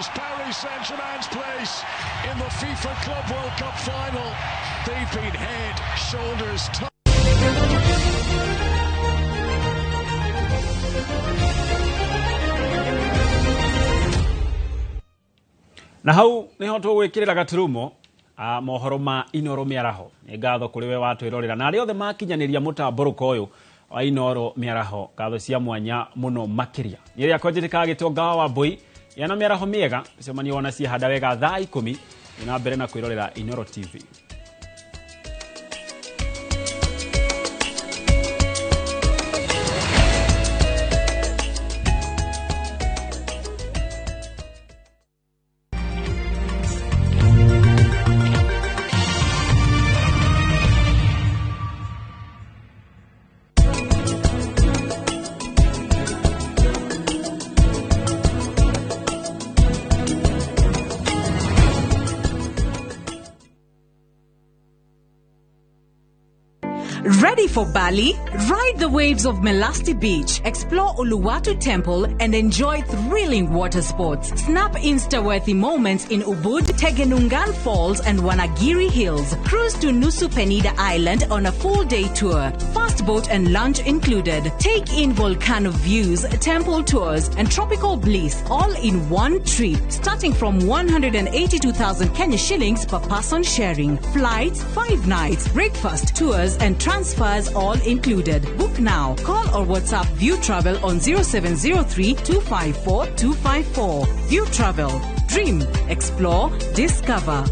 seals Paris Saint-Germain's place in the FIFA Club World Cup final. They've been head, shoulders, top. Na hau niho tũgwĩkĩrĩra gaturumo mohoro ma Inoro Mĩaraho. Nĩ ngatho kũrĩ we watwĩrorera na arĩa othe makinyanĩria mũtambũrũko ũyũ wa Inoro Mĩaraho, ngatho cia mwanya mũno makĩria. Nĩ rĩakwa njĩtĩkaga Gĩtonga wa Wambũi yana mĩaraho mĩega, cemanio wona ciahanda wega thaa 10 na mbere na kwĩrorera Inoro TV. Ready for Bali? Ride the waves of Melasti Beach, explore Uluwatu Temple, and enjoy thrilling water sports. Snap Insta-worthy moments in Ubud, Tegenungan Falls, and Wanagiri Hills. Cruise to Nusa Penida Island on a full-day tour. Fast boat and lunch included. Take in volcano views, temple tours, and tropical bliss all in one trip, starting from 182,000 Kenya shillings per person sharing. Flights, 5 nights, breakfast, tours, and transfers all included. Book now. Call or WhatsApp View Travel on 0703 254 254. View Travel. Dream, explore, discover.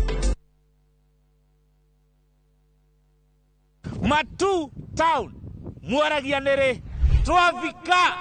Matu Town. Mwaragia nere. Twafika.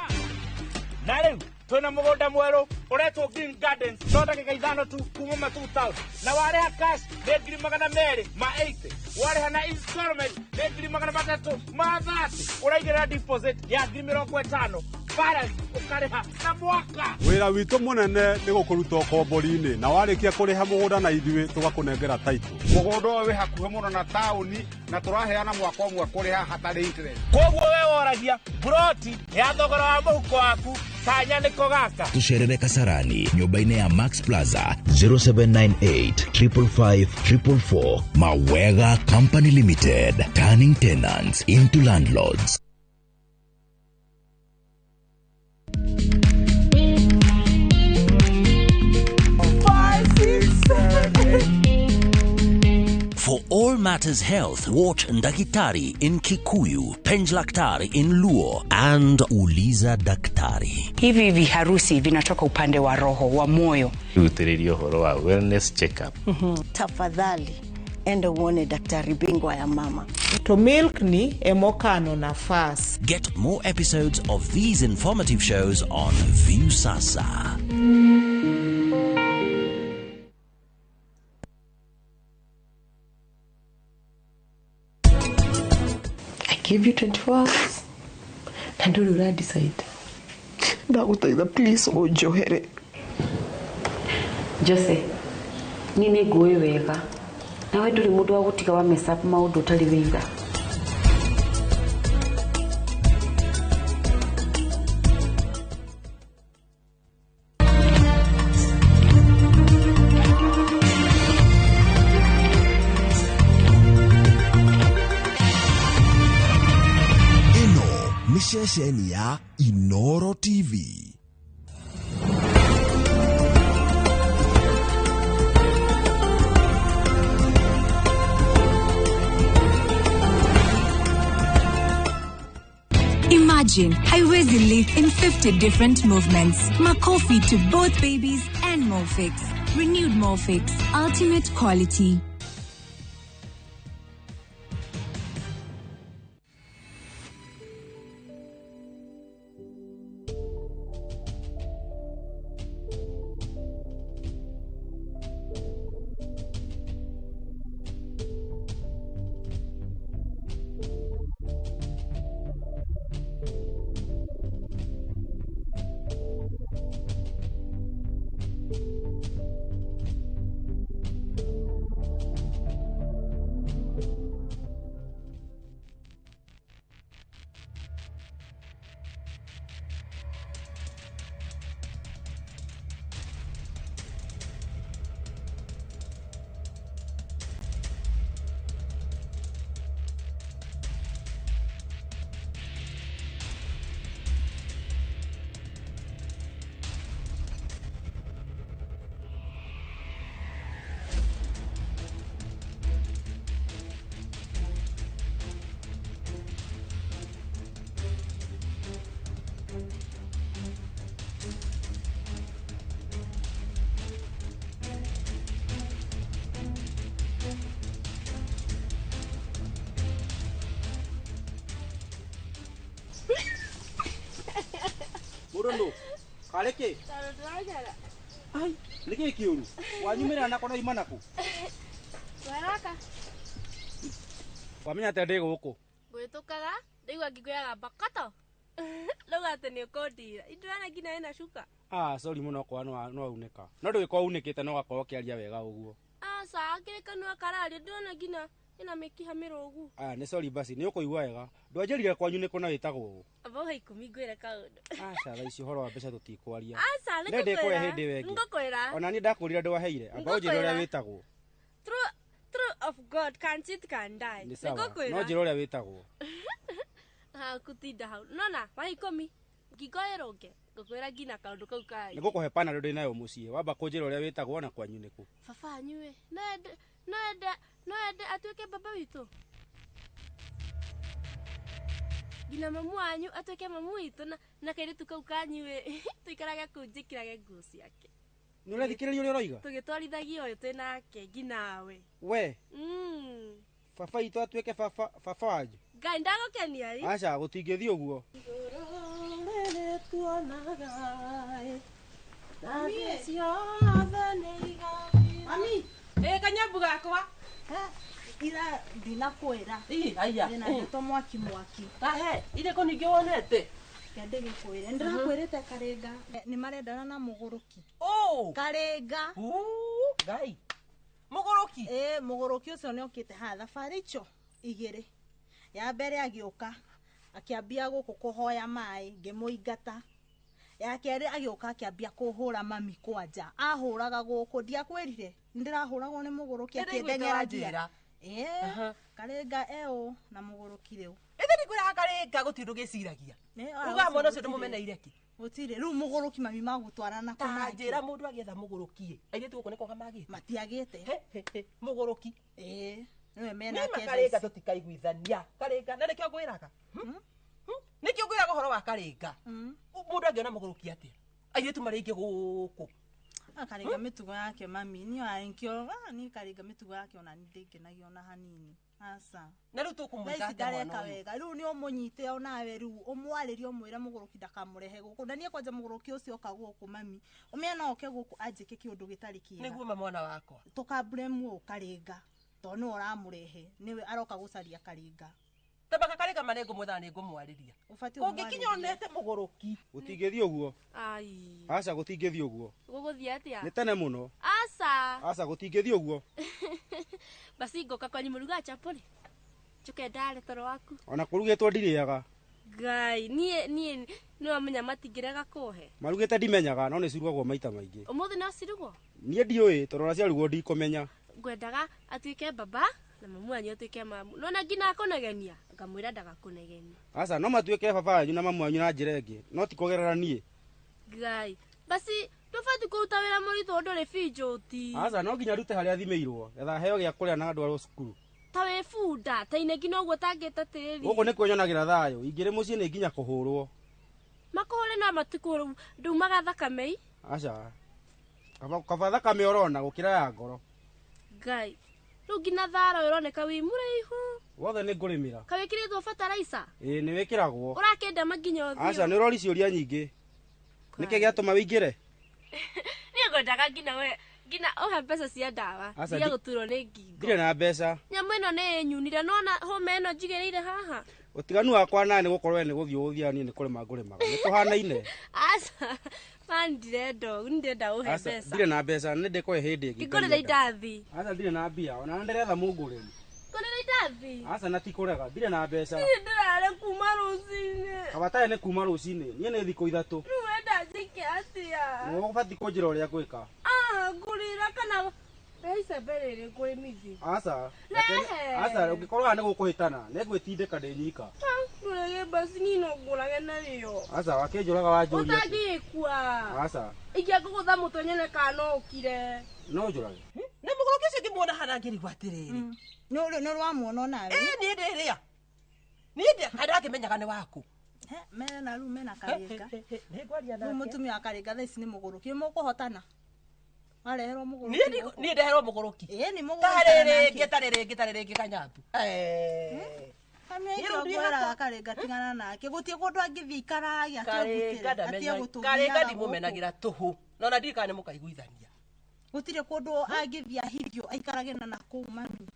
Na rĩu twĩna mũgũnda mwerũ ũretwo Green Gardens, no ndagĩka 5 tu kuma Matu Town, na warĩha cash nĩ 280,000, warĩha na installment nĩ 330,000, ũraigĩrĩra deposit ya 50,000, balance ũkarĩha na mwaka. Wĩra witũ mũnene nĩ gũkũruta ũkombori-inĩ, na warĩkia kũrĩha mũgũnda na ithuĩ tũgakũnengera title. Mũgũnda ũyũ wĩ hakuhĩ mũno na taũni na tũraheana mwaka ũmwe kũrĩha hatarĩ interest. Koguo we woragia broti ya thogora wa mũhuko waku kanya nĩko gaka. Tucerere Kasarani nyũmba-inĩ ya Max Plaza 0798 555 444. Mawega Company Limited, turning tenants into landlords. For all matters health, watch Ndakitari in Kikuyu, Penjlaktari in Luo, and Uliza Daktari. Hivi viharusi vinatoka upande wa roho, wa moyo. Rutĩrĩria ũhoro wa wellness check-up. Tafadhali, enda uone daktari bingwa ya mama. To milk ni emokano nafas. Get more episodes of these informative shows on Viusasa. Give you 24 hours na ndũrĩ ũra decide. Ndagũthaitha please ũnjohere. Jose, niĩ nĩ ngũĩ wega nawe ndũrĩ mũndũ wa gũtiga wa mess up maũndũ ũtarĩ wĩira. Ceceni ya Inoro TV. Imagine haiwezi live in 50 different movements. Makofi to both babies and Molfix. Renewed Molfix. Ultimate quality. Karĩ kĩ? Tondũ ndĩranyara. Ai, nĩ kĩ kĩũru? Wanyumĩrĩra nako na ima naku? Weraka. Wamenya atĩa ndĩ gũkũ? Ngwĩtũkaga, ndaigua ngingo yagamba koto. Rauga atĩ nĩ ũkũndira. Indĩrona nginya ĩna cuka. Ah, sorry mũno okorwo no waunĩka. No ndũgĩkorwo unĩkĩte no ũgakorwo ũkĩaria wega ũguo. Aca, kĩrĩ kanua kararia ndĩrona nginya ĩna mĩkiha mĩrũgu. Aya, nĩ sorry basi, nĩ ũkũigua wega. Ndwanjĩrire kwanyu nĩ kũna wĩtagwo ũũ. Amba ũhe 10 ngwĩre kaũndũ. Aca, thaa ici ũhoro wa mbeca tũtikwaria. Aca, nĩ Nĩ ndĩkũhe ngũkwĩra. hĩndĩ ĩyo ĩngĩ. Ngũkwĩra. Ona niĩ ndakwĩrire ndwaheire. Amba ũnjĩre ũrĩa wĩtagwo. True of God can cheat can die. Nĩ sawa. Nĩngũkwĩra. No njĩre ũrĩa wĩtagwo. Ha, kutinda hau. Nona, wa 10 ngingo ĩrũnge. Ngũkwĩra nginya kaũndũ kau kaĩ. Nĩ ngũkũhe panado ndĩ nayo mũciĩ. Wamba kũnjĩra ũrĩa wĩtagwo na kwanyu nĩ kũ. Baba wanyu ĩ, no ende atuĩke baba witũ. Nginya mamu wanyu atuĩke mamu witũ na kairĩtu kau kanyu ĩ, tũikarage kũu njĩkĩrage nguo ciake. Nĩ ũrathikĩrĩria ũrĩa ũroiga? Tũgĩtwarithagia ũyũ twĩ nake nginya we. We. Baba witũ atuĩke baba wanyu. Ngai ndagũkenia ĩ. Aca, gũtingĩthiĩ ũguo. Mami, kanyambu gakwa. Ira ndinakwĩra. Aya. Ndĩna ndeto mwaki mwaki. Tahe, irĩkũ ningĩ wonete? Reke ndĩgĩkwĩre. Ndĩrakwĩrĩte Karinga nĩ marendana na mũgũrũki. Karinga. Ngai. Mũgũrũki? Mũgũrũki ũcio nĩ okĩte haha thabarĩ icio igĩrĩ. Ya mbere agĩũka akĩambia gũkũ kũhoya maĩ ngĩmũingata. Ya kerĩ agĩũka akĩambia kũhũra mami kwanja. Ahũraga gũkũ ndiakwĩrire nĩndĩrahũragwo nĩ mũgũrũki akĩndeng'eragia. Karinga eũ na mũgũrũki rĩu. Ithe ndikwĩraga Karinga gũtirĩ ũndũ gĩciragia. Uga mwana ũcio ndũmũmeneire kĩ? Gũtirĩ. Rĩu mũgũrũki mami magũtwarana kũ nake? Ta njĩra mũndũ agĩetha mũgũrũki ĩ. Airĩtu gũkũ nĩ kwaga magĩte? Matiagĩte. Mũgũrũki. Nĩwe menake. Nĩma Karinga tũtikaiguithania. Karinga na nĩkĩo ngwĩraga. Nĩkĩo ngwĩraga ũhoro wa Karinga. Mũndũ angĩona mũgũrũki atĩa? Airĩtu marĩ aingĩ gũkũ. Karinga mĩtugo yake mami niĩ nkĩo niĩ Karinga mĩtugo yake ona ndĩngenagia ona hanini. Aca. Na rĩu tũkũmwĩka atĩa mwana ũyũ? Wega. Rĩu nĩ ũmũnyite onawe rĩu ũmwarĩrie ũmwĩre mũgũrũki ndakamũrehe gũkũ. Na niĩ kwanja mũgũrũki ũcio oka gũkũ mami. Ũmenya no oke gũkũ anjĩke kĩũndũ gĩtarĩ kĩega. Nĩguo ma mwana wakwa. Tũkamburemu ũũ Karinga. Tondũ nĩwe ũramũrehe. Nĩwe aroka gũcaria Karinga. Tabaka Karinga ma nĩngũmwetha na nĩngũmwarĩria. Ũngĩkinya onete mũgũrũki. Gũtingĩthiĩ ũguo. Ai. Aca, gũtingĩthiĩ ũguo. Gũgũthiĩ atĩa? Nĩ tene mũno. Aca. Aca, gũtingĩthiĩ ũguo. Basi ngoka kwanyu mũrugaga chapori. Njũke ndare toro waku. Ona kũrugĩtwo ndirĩaga. Ngai, niĩ nĩwamenya matingĩrega kũhe. Marugĩte ndimenyaga no nĩ cirugagwo maita maingĩ. Ũmũthĩ no cirugwo? Niĩ ndiũĩ tondũ ona ciarugwo ndikũmenya. Ngwendaga atuĩke baba na mamu wanyu atuĩke mamu. Nona nginya akũnegenia, ngamwĩra ndagakũnegenia. Aca, no matuĩke baba wanyu na mamu wanyu na njĩra ĩngĩ, no ti kũgerera niĩ. Ngai, basi ndũbatiĩ kũruta wĩra mũritũ ndũrĩ binjũti. Aca, no nginya ndute harĩa thimĩirwo, getha heo gĩa kũrĩa na ndwarwo cukuru. Ta wĩ bunda, ta ine nginya ũguo tangĩte tĩri. Gũkũ nĩ kwĩnyonagĩra thayũ, ingĩrĩ mũciĩ nĩ nginya kũhũrwo. Makũhũre no matikũhũre, ndumaga thakame. Aca, kaba thakame ũrona gũkĩra ya ngoro. Ngai, rĩu nginya thara ũroneka wĩ mũraihu. Wothe nĩ ngũrĩmĩra. Kawĩkĩrĩtwo bataraica? Ĩĩ, nĩ wĩkĩragwo. Ũrakĩndema nginya ũthiũ. Aca, nĩ ũrori ciũria nyingĩ. Nĩkĩ gĩatũma wĩingĩre? Niĩ ngwendaga nginya we nginya ũhe mbeca cia ndawa cia gũturwo nĩ ngingo. Ndirĩ na mbeca. Nyamũ ĩno nĩ ĩnyunire, nona homa ĩno njigĩrĩire haha. Ũtiganu wakwa nawe nĩ gũkorwo we nĩ gũthiĩ ũgũthiaga niĩ nĩ kũrĩma ngũrĩmaga. Nĩ tũhanaine. Aca, ma ndirenda ũguo, ndirenda ũhe mbeca. Ndirĩ na mbeca, nĩ ndĩkũhe hĩndĩ ĩngĩ. Ngĩngũrĩra indathi. Aca, ndirĩ na mbia, ona ndĩretha mũngũrĩri. Ngũrĩra indathi? Aca, na ti kũrega, ndirĩ na mbeca. Niĩ ndĩrarĩa kuma rũcinĩ. Kaba tarĩ nĩ kuma rũcinĩ, niĩ nĩ thikũ 3. Rĩu wenda njĩke atĩa? Nĩwe ũbatiĩ kũnjĩra ũrĩa ngwĩka. Ngũrĩra kana rehe icembe rĩrĩ ngũrĩmithi. Aca, Rehe. aca, ũngĩkorwo haha nĩ gũkũhĩtana, nĩ ngwĩtindĩka ndĩ nyika. Ngũrĩre basi niĩ no ngũrage narĩo. Aca, wakĩnjũraga wanjũria. Ũtangĩgĩkua. Aca. Ingĩa ngũgũtha mũtwe nyone kana no ũkire. No njũrage. Na mũgũrũki ũcio ngĩmuona hana ngĩrigwo atĩrĩrĩ. Nĩ ũramuona onawe? Niĩ ndĩrĩa. Niĩ ndĩ ndakĩmenyaga nĩ waku. Mena rĩu mena Karinga. Nĩngwaria nake. Rĩu mũtumia wa Karinga thaa ici nĩ mũgũrũki. Mũkũhotana. Wareherwo mũgũrũki. Niĩ ndeherwo mũgũrũki. Ĩĩ, nĩ mũgũrũki. Tarĩ rĩngĩ kanyambu. Ngwĩraga Karinga tigana nake gũtirĩ kũndũ angĩthiĩ ikarage Karinga atige ndamenya Karinga gũtũgiaga ndimumenagĩra tũhũ na ona ndiũĩ kana nĩmũkaiguithania. Gũtirĩ kũndũ angĩthiĩ ahithio aikarage na nakũu mami.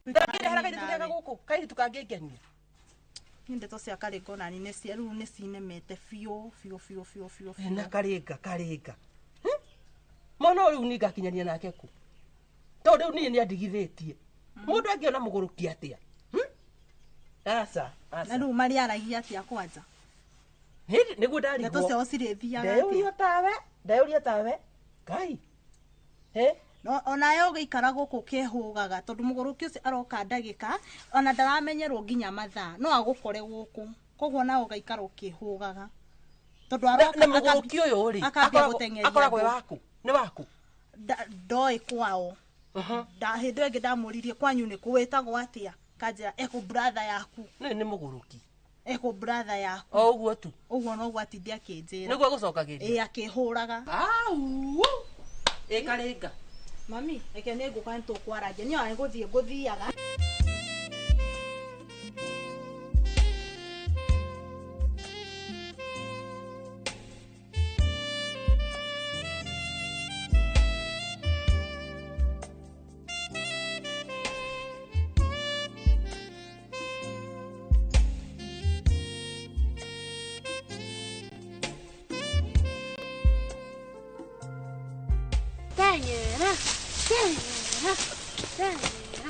Ndangĩrehera kairĩtu kega gũkũ kairĩtu kangĩngenia. Niĩ ndeto cia Karinga ona niĩ nĩ rĩu nĩ cinemete biũ biũ biũ biũ biũ biũ. Na Karinga Karinga mwana ũyũ rĩu niĩ ngakinyania nake kũ tondũ rĩu niĩ nĩandigithĩtie mũndũ angĩona mũgũrũki atĩa? Aca Na aca rĩu marĩaragia atĩa kwanja? Nĩguo ndarigwo. Ndeto ciao cirĩthiaga Ndeyũria atĩa? tawe ndeyũria tawe Ngai. No onawe ũgĩikara gũkũ ũkĩhũgaga tondũ mũgũrũki ũcio aroka ndagĩka ona ndaramenyerwo nginya mathaa no agũkore gũkũ koguo nawe ũgaikara ũkĩhũgaga tondũ aroka na mũgũrũki ũyũ rĩ akambia gũteng'eria akoragwo e andũ. waku nĩ waku Ndoĩ kwao. Hĩndĩ ĩyo ĩngĩ ndamũririe kwanyu nĩ kũ wĩtagwo atĩa kanjĩra ekũ brother yaku. Nĩ mũgũrũki. Ekũ brother yaku. O ũguo tu. Ũguo noguo atindi akĩnjĩra. Nĩguo agũcokagĩria. Ĩĩ akĩhũraga. Au. Ĩ Karinga. Mami, reke nĩ ngũka nĩ tũkwarangia. Niĩ ona nĩ gũthiĩ ngũthiaga. Teng'era, teng'era, teng'era.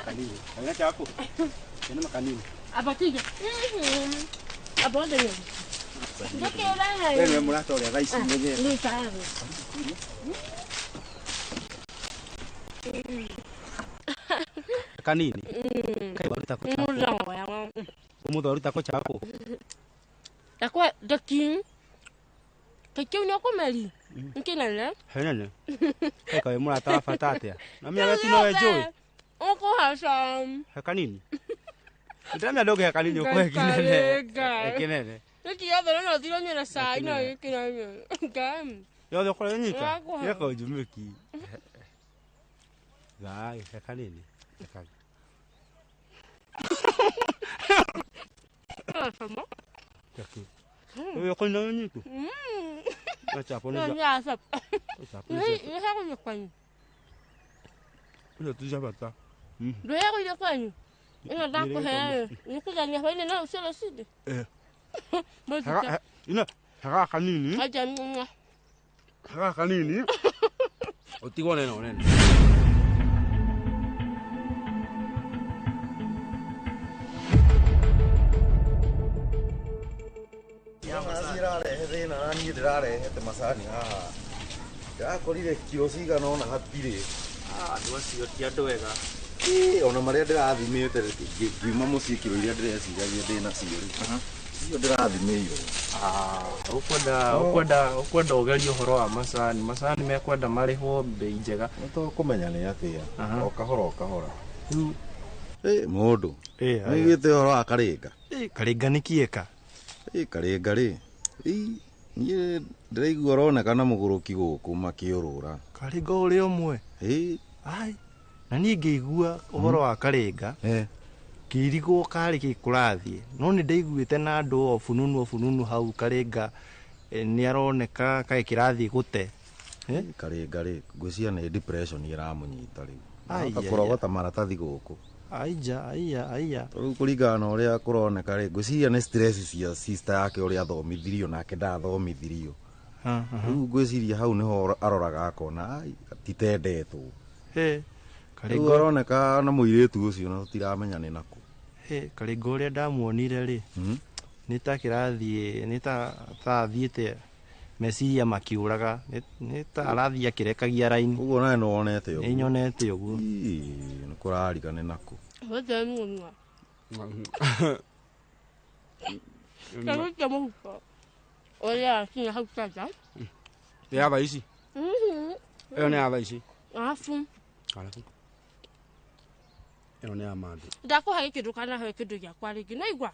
Kanini. Chako. Kena makanini. Abatige. Abonde. Ndokera. Wewe mũrata ũrĩa thaa ici mwenyewe. Nĩ sawa. Kanini. Kai waruta ko chako. Umuthi waruta ko chako. Yakwa dokin. Kekeu ni okomeri. Nkinene. Henene. Kai kawe mũrata wa bata atĩa? Na mĩaga tu nowe njũĩ. Ũkũhaca. He kanini. Ndĩramenya ndũngĩhe kanini ũkũhe kinene. Kinene. Nĩkĩ yothe no thiro nyue na cai no gĩkĩra. Ngai. Yothe ũkorwo nyita. Ũrakũhe. Yeka ũnjumĩki. Gai, he kanini. He kanini. Kaki. Wewe ũkũnyita nyiku? Na chapo No nĩ nyasa. Chapo nĩ Nĩ hego kwanyu. Ĩno ti cia bata. Ndũhego kwanyu. Ĩno ndakũhe. Nĩkũgania hwainĩ no ũcio rũcinĩ. Eh. Ino hega kanini. Aja mwa. Hega kanini. Ũtigwo nene nene. Irarehe thĩna na niĩ ndĩrarehete macani haha ndĩrakorire kiro cigana ũna hatirĩ. Andũ acio ti andũ ega. Ona marĩa ndĩrathimĩte ngiuma mũciĩ kiro iria ndĩreciragia ndĩ nacio rĩ icio ndĩrathimĩirwo. Ũkwenda ũgerie ũhoro wa macani. Macani mekwenda marĩhwo mbei njega. Nĩtũkũmenya nĩ atĩa o kahora o kahora. Rĩu Mũndũ nĩũiguĩte ũhoro wa Karinga? Karinga nĩ kĩeka. Karinga rĩ niĩ ndĩraigua ũronekana mũgũrũki gũkũ makĩũrũra. Karinga ũrĩa ũmwe? Ai, na niĩ ngĩigua ũhoro wa Karinga ngĩrigwo karĩ kĩ kũrathiĩ no nĩ ndaiguĩte na andũ o bununu o bununu hau Karinga nĩ aroneka kaĩ kĩrathiĩ gũte. Karinga rĩ ngwĩciria nĩ depression ĩramũnyita rĩu. Ahoka kũrogota maratathi gũkũ. Aija aiya aiya. Rĩu kũringana na ũrĩa kũroneka rĩ ngwĩciria nĩ stress cia sister yake ũrĩa athomithirio nake ndathomithirio. Rĩu ngwĩciria hau nĩho aroraga akona ai titendetwo. Rĩu aroneka na mũirĩtu ũcio na tũtiramenya nĩ nakũ. Karinga ũrĩa ndamuonire rĩ nĩ ta kĩrathiĩ nĩ ta athiĩte meciria makiũraga nĩ ta arathiĩ akĩrekagia raini. Ũguo nawe nĩwonete ũguo? Nĩ nyonete ũguo. Nĩ kũrarika nĩ nakũ. Karuta mũhuko ũrĩa akinya hau kanja. Nĩ ya thaa ici? Ĩyo nĩ ya thaa ici. Arabu. Arabu. Ĩno nĩ ya mandũ. Ndakũhe gĩkĩ ndũkanahe kĩndũ gĩakwa rĩngĩ nĩwaigua?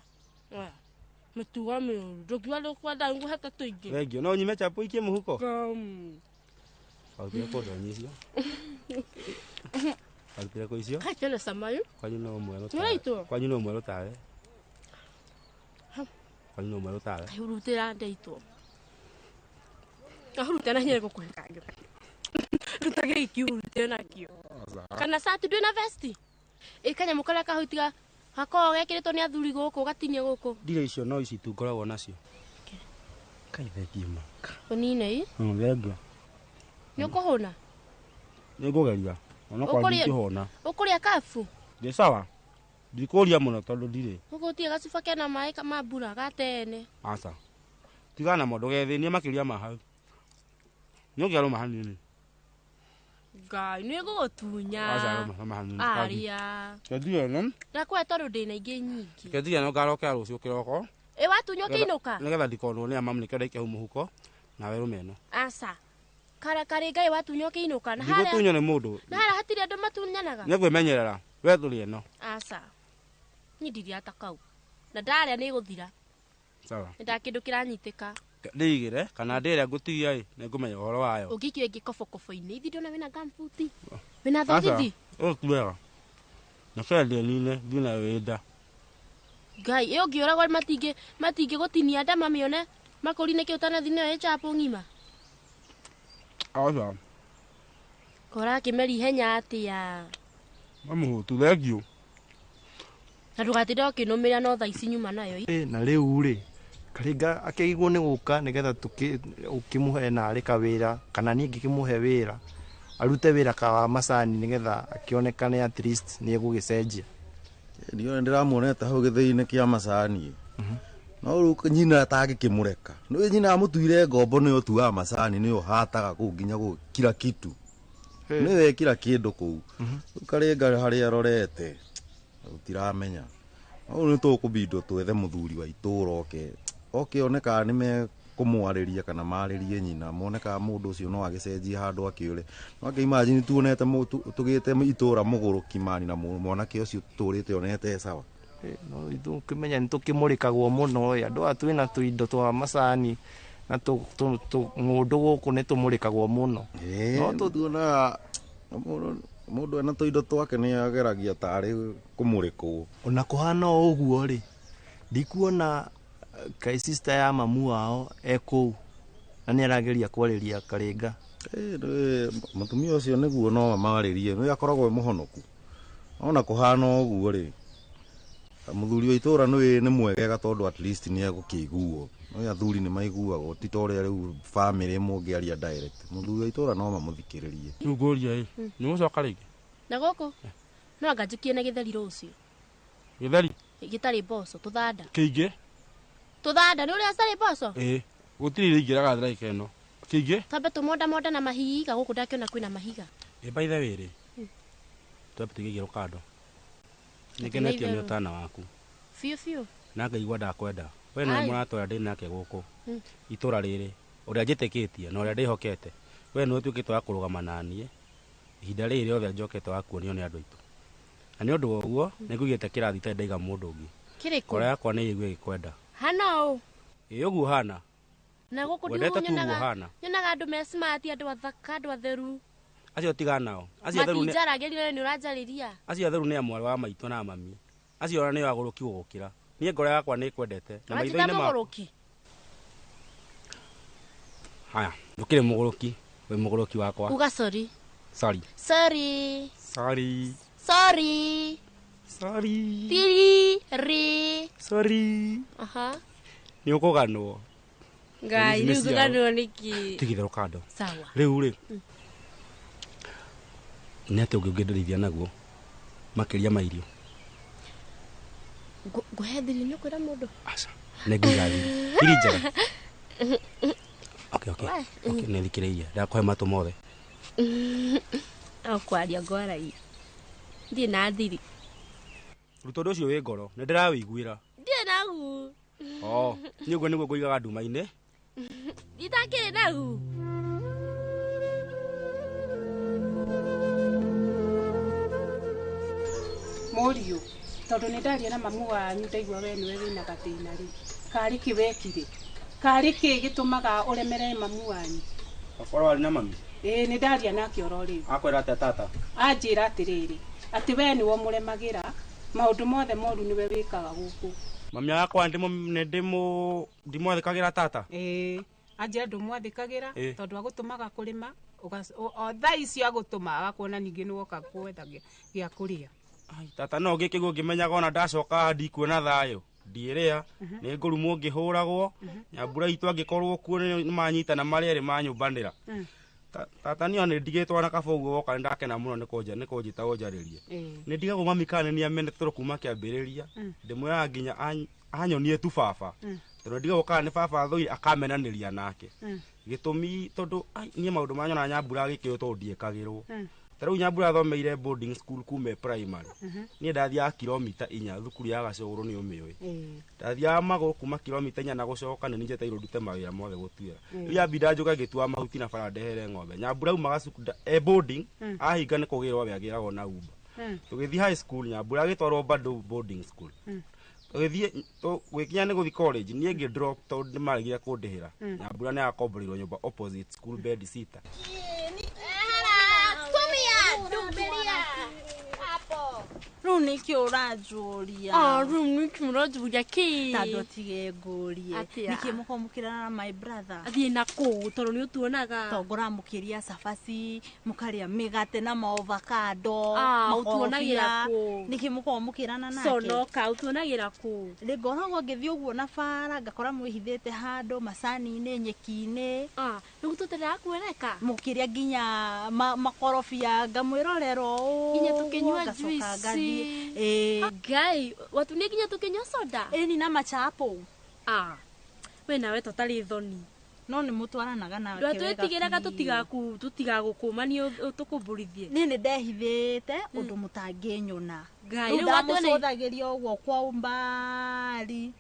Mĩtugo mĩũru ndũngiuga ndũkwenda ngũhe ta tũingĩ. Thengio no nyime chapo ikie mũhuko? Wautire kũndonyithia. Arutire kũ icio? Kachana samayu. Kwanyu no mwerũ tawe. Nĩũraitwo? Kwanyu no mwerũ tawe. Kwanyu no mwerũ tawe. Kahurutĩra ndaitwo. Kahuruta na hinya gũkũhe kangĩ. Ruta gĩki ũhurutĩre nakĩo. Kana cati ndwĩ na vesti? Ĩ kanyamũ karĩa kahutiga gakoragwo gekĩrĩtwo nĩ athuri gũkũ gatinie gũkũ. Ndirĩ icio no ici tu ngoragwo nacio. Kai thengiũ ma. Ũnine ĩ? Thengiũ. Nĩ ũkũhũna? Nĩ ngũgeria. Onokorwo ndingĩhũna. Ũkũrĩa kabu? Ndĩ sawa. Ndikũria mũno tondũ ndirĩ. Ũgũtie gacuba kena maĩ ma mbura ga tene. Aca. Tigana namo ndũgethĩnie makĩria ma hau. Nĩ ũngĩarũma hanini. Ngai nĩ ngũgũtunya. Aca rũma hanini. Aria. Kendia ĩno. Ndakũhe tondũ ndĩna ingĩ nyingĩ. Kendia ĩno ngarokera rũciũ kĩroko. Ĩ watunywo ũkĩinũka? Nĩgetha ndikonwo nĩ amamu nĩkĩo ndaikia hau mũhuko nawe rũma ĩno. Aca. Kara karĩ Ngai watunywo ũkĩinũka na harĩa. Ndigũtunywo nĩ mũndũ. Na harĩa hatirĩ andũ matunyanaga. Nĩ ngwĩmenyerera. We tũrĩe ĩno. Aca. Niĩ ndirĩa ta kau. Na ndarĩa nĩ ĩgũthira. Sawa. Nĩ ndakĩndũ kĩranyitĩka. Ndĩigĩre kana ndĩrĩa ngũtigia ĩ nĩ ngũmenya ũhoro wayo. Ũngĩikio ĩngĩ kobokobo-inĩ ithi ndona wĩna gumboot. Wĩna thogithi. Aca. Ũyũ ti wega. Na kendia nine thiĩ nayo wĩ nda. Ngai ĩ ũngĩũragwo matingĩgũtinia nda mamĩone makũri nĩkĩ ũtanathi nayo ĩ chapo ng'ima. Aca. Korakĩmeri ihenya atĩa? Mamũhũtu thengiũ. Na ndũgatinde ũkĩnũmĩra no thaa ici nyuma nayo. Na rĩu rĩ Karinga akĩigwo nĩ gũka nĩgetha ũkĩmũhe narĩ kawĩra kana niĩ ngĩkĩmũhe wĩra arute wĩra ka macani nĩgetha akĩonekane at least nĩ egũgĩcenjia. Ndiona ndĩramuonete hau gĩthĩi-inĩ kĩa macani. No rĩu nyina atangĩkĩmũreka. Nĩ nyina amũtuire ngombo nĩyo ũtuaga macani nĩyo ũhataga kũu nginya kila kitu. Nĩwe kila kĩndũ kũu. Rĩu Karinga harĩa arorete tũtiramenya. No rĩu nĩtũkũbindwo twethe mũthuri wa itũũra oke. Oke one kana nĩmekũmwarĩria kana marĩrie nyina mone kana mũndũ ũcio no agĩcenjie handũ akĩũre. No ake imagine tuonete tũgĩte itũũra mũgũrũki mani na mwanake ũcio tũtũrĩte onete sawa. No ithuĩ ũkĩmenya nĩ tũkĩmũrĩkagwo mũno ĩ andũ aya twĩna tũindo twa macani na ng'ũndũ gũkũ nĩ tũmũrĩkagwo mũno. No tuonaga mũndũ ena tũindo twake nĩ ageragia tarĩ kũmũrĩkwo. Ona kũhana o ũguo rĩ ndikuona kai sister ya mamu wao ekũu na nĩ arageria kwarĩria Karinga. Mũtumia ũcio nĩguo no amarĩrie nĩ akoragwo e mũhonoku. Ona kũhana ũguo rĩ mũthuri wa itũũra nĩ mwegega tondũ at least nĩ egũkĩiguo. No athuri nĩ maiguagwo ti ta ũrĩa rĩu famĩlĩ mũngĩaria direct. Mũthuri wa itũũra no mamũthikĩrĩrie. Rĩu ngũria ĩ nĩ ũgũcoka rĩngĩ? Na gũkũ no anga njũkie na gĩtheri rũciũ. Gĩtheri? Gĩtarĩ mboco tũthanda. Kĩingĩ? Tũthanda nĩ ũrĩa citarĩ mboco? Ĩĩ gũtirĩ irio ingĩraga thiraika ĩno. Kĩingĩ? Twambe tũmondamonda na mahiga gũkũ ndakĩona kwĩna mahiga. Ĩ by the way rĩ twambe tũige rũkando. Nĩngenetio nĩ ũtana waku. Biũ biũ. Na ngaigua ndakwenda. We nĩwe mũrata ũrĩa ndĩ nake gũkũ itũũra rĩrĩ ũrĩa njĩtĩkĩtie na ũrĩa ndĩhokete. We nĩwe ũtuĩkĩte wa kũrũgama naniĩ ihinda rĩrĩ rĩothe njokete wa kuonio nĩ andũ aitũ. Na nĩ ũndũ wa ũguo nĩngũigĩte kĩrathi itarĩ ndaiga mũndũ ũngĩ. Kĩrĩkũ? Ngoro yakwa nĩ ĩigue ĩgĩkwenda. Hana ũũ? Ĩ ũguo hana. Na gũkũ Wendete tu ũguo hana. Nyonaga andũ me smart andũ athaka andũ atheru. Acio tigana nao. Acio atheru nĩ Matinjaragĩria nĩ ũranjarĩria. Acio atheru nĩ a mwarĩ wa maitũ na mami. Acio ona nĩo agũrũki gũgũkĩra. Niĩ ngoro yakwa nĩ ĩkwendete na maitho-inĩ makwa. Mũgũrũki. Haya, ndũkĩrĩ mũgũrũki, wĩ mũgũrũki wakwa. Uga sorry. Sorry. Sorry. Sorry. Sorry. Sorry. Tiri ri. Sorry. Aha. Nĩ ũkũganwo. Ngai, rĩu ngũganwo nĩkĩ? Tigithera kando. Sawa. Rĩu rĩ. Nĩ atĩa ũngĩ ũngĩndeithia naguo makĩria ma irio? Ngũhe thiri nĩ ũkwĩra mũndũ? Aca. Nĩ ngũiga thiri. Thiri njega. Okay, okay. Okay, nĩ thikĩrĩirie. Ndakũhe matũ mothe. O kwaria ngwaragia. Ndirĩ na thiri. Ruta ũndũ ũcio wĩ ngoro, nĩ ndĩrawĩiguĩra. Ndirĩ nagu. Oh, niĩ ũguo nĩguo ngũigaga nduma-inĩ. Itakĩrĩ nagu. Mũriũ, tondũ nĩ ndaria na mamu wanyu ndaigua we nĩwe wĩna gathĩna rĩ. Karĩ kĩ wekire? Karĩ kĩ gĩtũmaga ũremere mamu wanyu? Akorwo arĩ na mami. Ĩĩ nĩ ndaria nake oro rĩu. Akwĩra atĩa tata? Anjĩra atĩrĩrĩ, atĩ we nĩwe ũmũremagĩra, maũndũ mothe moru nĩwe wĩkaga gũkũ. Mami akwa ndimwathĩkagĩra tata. Ĩĩ anjĩra ndũmwathĩkagĩra tondũ agũtũmaga kũrĩma o thaa icio agũtũma agakuona ningĩ nĩwoka gwetha gĩa kũrĩa. Tata no ngĩkĩguo ngĩmenyaga ona ndacoka ndikuona thayũ ndiĩrĩa nĩ ngũrumwo ngĩhũragwo Nyambura itũ angĩkorwo kuo nĩ manyitana marĩa erĩ manyũmbanĩra. Tata niĩ nĩ ndigĩtwo na kaba ũguo woka nĩ ndakena mũno nĩ kũnjĩta ũnjarĩrie. Nĩ ndigagwo mami kana nĩ amenete tondũ kuma kĩambĩrĩria ndĩmwĩraga nginya anyonie tu baba tondũ ndigagwo kana nĩ baba thũire akamenanĩria nake. Gĩtũmi tondũ niĩ maũndũ marĩa nyonaga Nyambura agĩkĩrwo tondũ ndiĩkagĩrwo. Ta rĩu Nyambura athomeire boarding school kuma primary. Niĩ ndathiaga kilomita 4 thukuru ya Gacũgũrũ nĩ ũmĩũĩ. Ndathiaga magũrũ kuma kilomita 4 na gũcoka nĩ njeteirwo ndute mawĩra mothe gũtuĩra. Rĩu yambinda njũke ngĩtua mahuti na bara ndehere ng'ombe. Nyambura aumaga cukuru boarding ahinga nĩ kũgĩrwo we agĩragwo na Uber. Tũgĩthiĩ high school Nyambura agĩtwarwo bado boarding school. Tũgĩthiĩ gwĩkinya nĩ gũthiĩ college niĩ ngĩ drop tondũ nĩ maregire kũndĩhĩra. Nyambura nĩ akomboreirwo nyũmba opposite school bed sitter. Rĩu nĩkĩ ũranjũria? Rĩu nĩkĩ ũranjũria kĩ? Tondũ tige ngũrie. Nĩkĩ mũkomũkĩrana na my brother? Athiĩ na kũu tondũ nĩ ũtuonaga. Tondũ ngũramũkĩria cabaci, mũkarĩa mĩgate na maovacado, ũtuonagĩra kũ? Nĩkĩ mũkomũkĩrana nake? Conoka, ũtuonagĩra kũ? Rĩ ngoragwo ngĩthiĩ ũguo na bara ngakora mwĩhithĩte handũ macani-inĩ, nyeki-inĩ. Rĩu tũtirega kuoneka? Mũkĩrĩa nginya makorobia ngamwĩrorera ũũ. Nginya tũkĩnyua juice. Ngai, watu nĩ nginya tũkĩnyua soda? Ĩni na machapo. We nawe tũtarĩ thoni. No nĩ mũtwaranaga nake wega. Ndwatwĩtigĩraga tũtigagũkũmanie tũkũmbũrithie. Niĩ nĩ ndehithĩte ũndũ mũtangĩnyona. Ngai, rĩu ndamũcũthagĩria ũguo kwa umbali.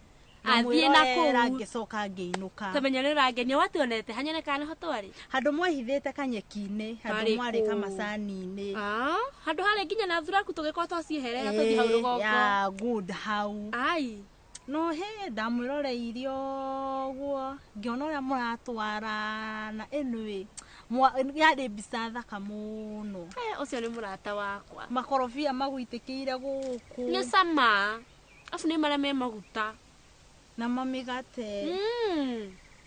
Athiĩ na kũu ngĩcoka ngĩinũka. Tamenya nĩ ũrangenia watuonete hanyone kana nĩho twarĩ. Handũ mwehithĩte kanyeki-inĩ, handũ mwarĩ kamacani-inĩ. Handũ harĩ nginya na thuraku tũgĩkorwo twacieherera tũthiĩ hau rũgongo. Ya good hau. Ai. No he ndamwĩroreirie ũguo ngĩona ũrĩa mũratwarana anyway. Yarĩ mbica thaka mũno. Ũcio nĩ mũrata wakwa. Makorobia magũitĩkĩire gũkũ. Nĩ cama. Afu nĩ marĩa me maguta. Na mamĩgate.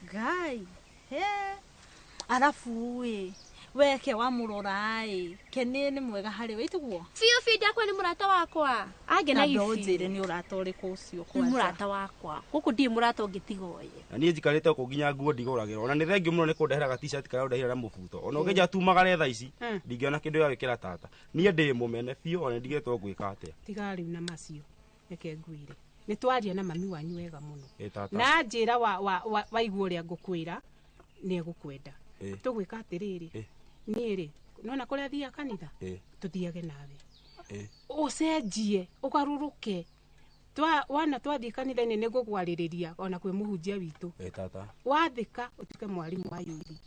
Ngai. He. Arabu ĩ weke wamũrora ĩ kene nĩ mwega harĩ we itiguo? Biũ biũ ndakwa nĩ mũrata wakwa. Angenagia biũ. Njĩre nĩ ũrata ũrĩkũ ũcio kwanja? Nĩ mũrata wakwa. Gũkũ ndirĩ mũrata ũngĩtiga ũyũ. Na niĩ njikarĩte gũkũ nginya nguo ndigũragĩra. Ona nĩ thengio mũno nĩ kũndehera ga t-shirt karĩa ũndehera na mũbuto. Ona ũngĩnja tumagare thaa ici ndingĩona kĩndũ gĩa gwĩkĩra tata. Niĩ ndĩ mũmene biũ ona ndigĩtwo gwĩka atĩa. Tiga rĩu na macio. Reke ngwĩre. Nĩ twaria na mami wanyu wega mũno. Na njĩra waigua ũrĩa ngũkwĩra nĩ egũkwenda. Tũgwĩka atĩrĩrĩ, niĩ rĩ nona kũrĩa thiaga kanitha tũthiage nawe. Ũcenjie ũgarũrũke. Wana twathiĩ kanitha-inĩ nĩ ngũgwarĩrĩria ona kwĩ mũhunjia witũ. Wathĩka ũtuĩke mwarimũ wa yuthi.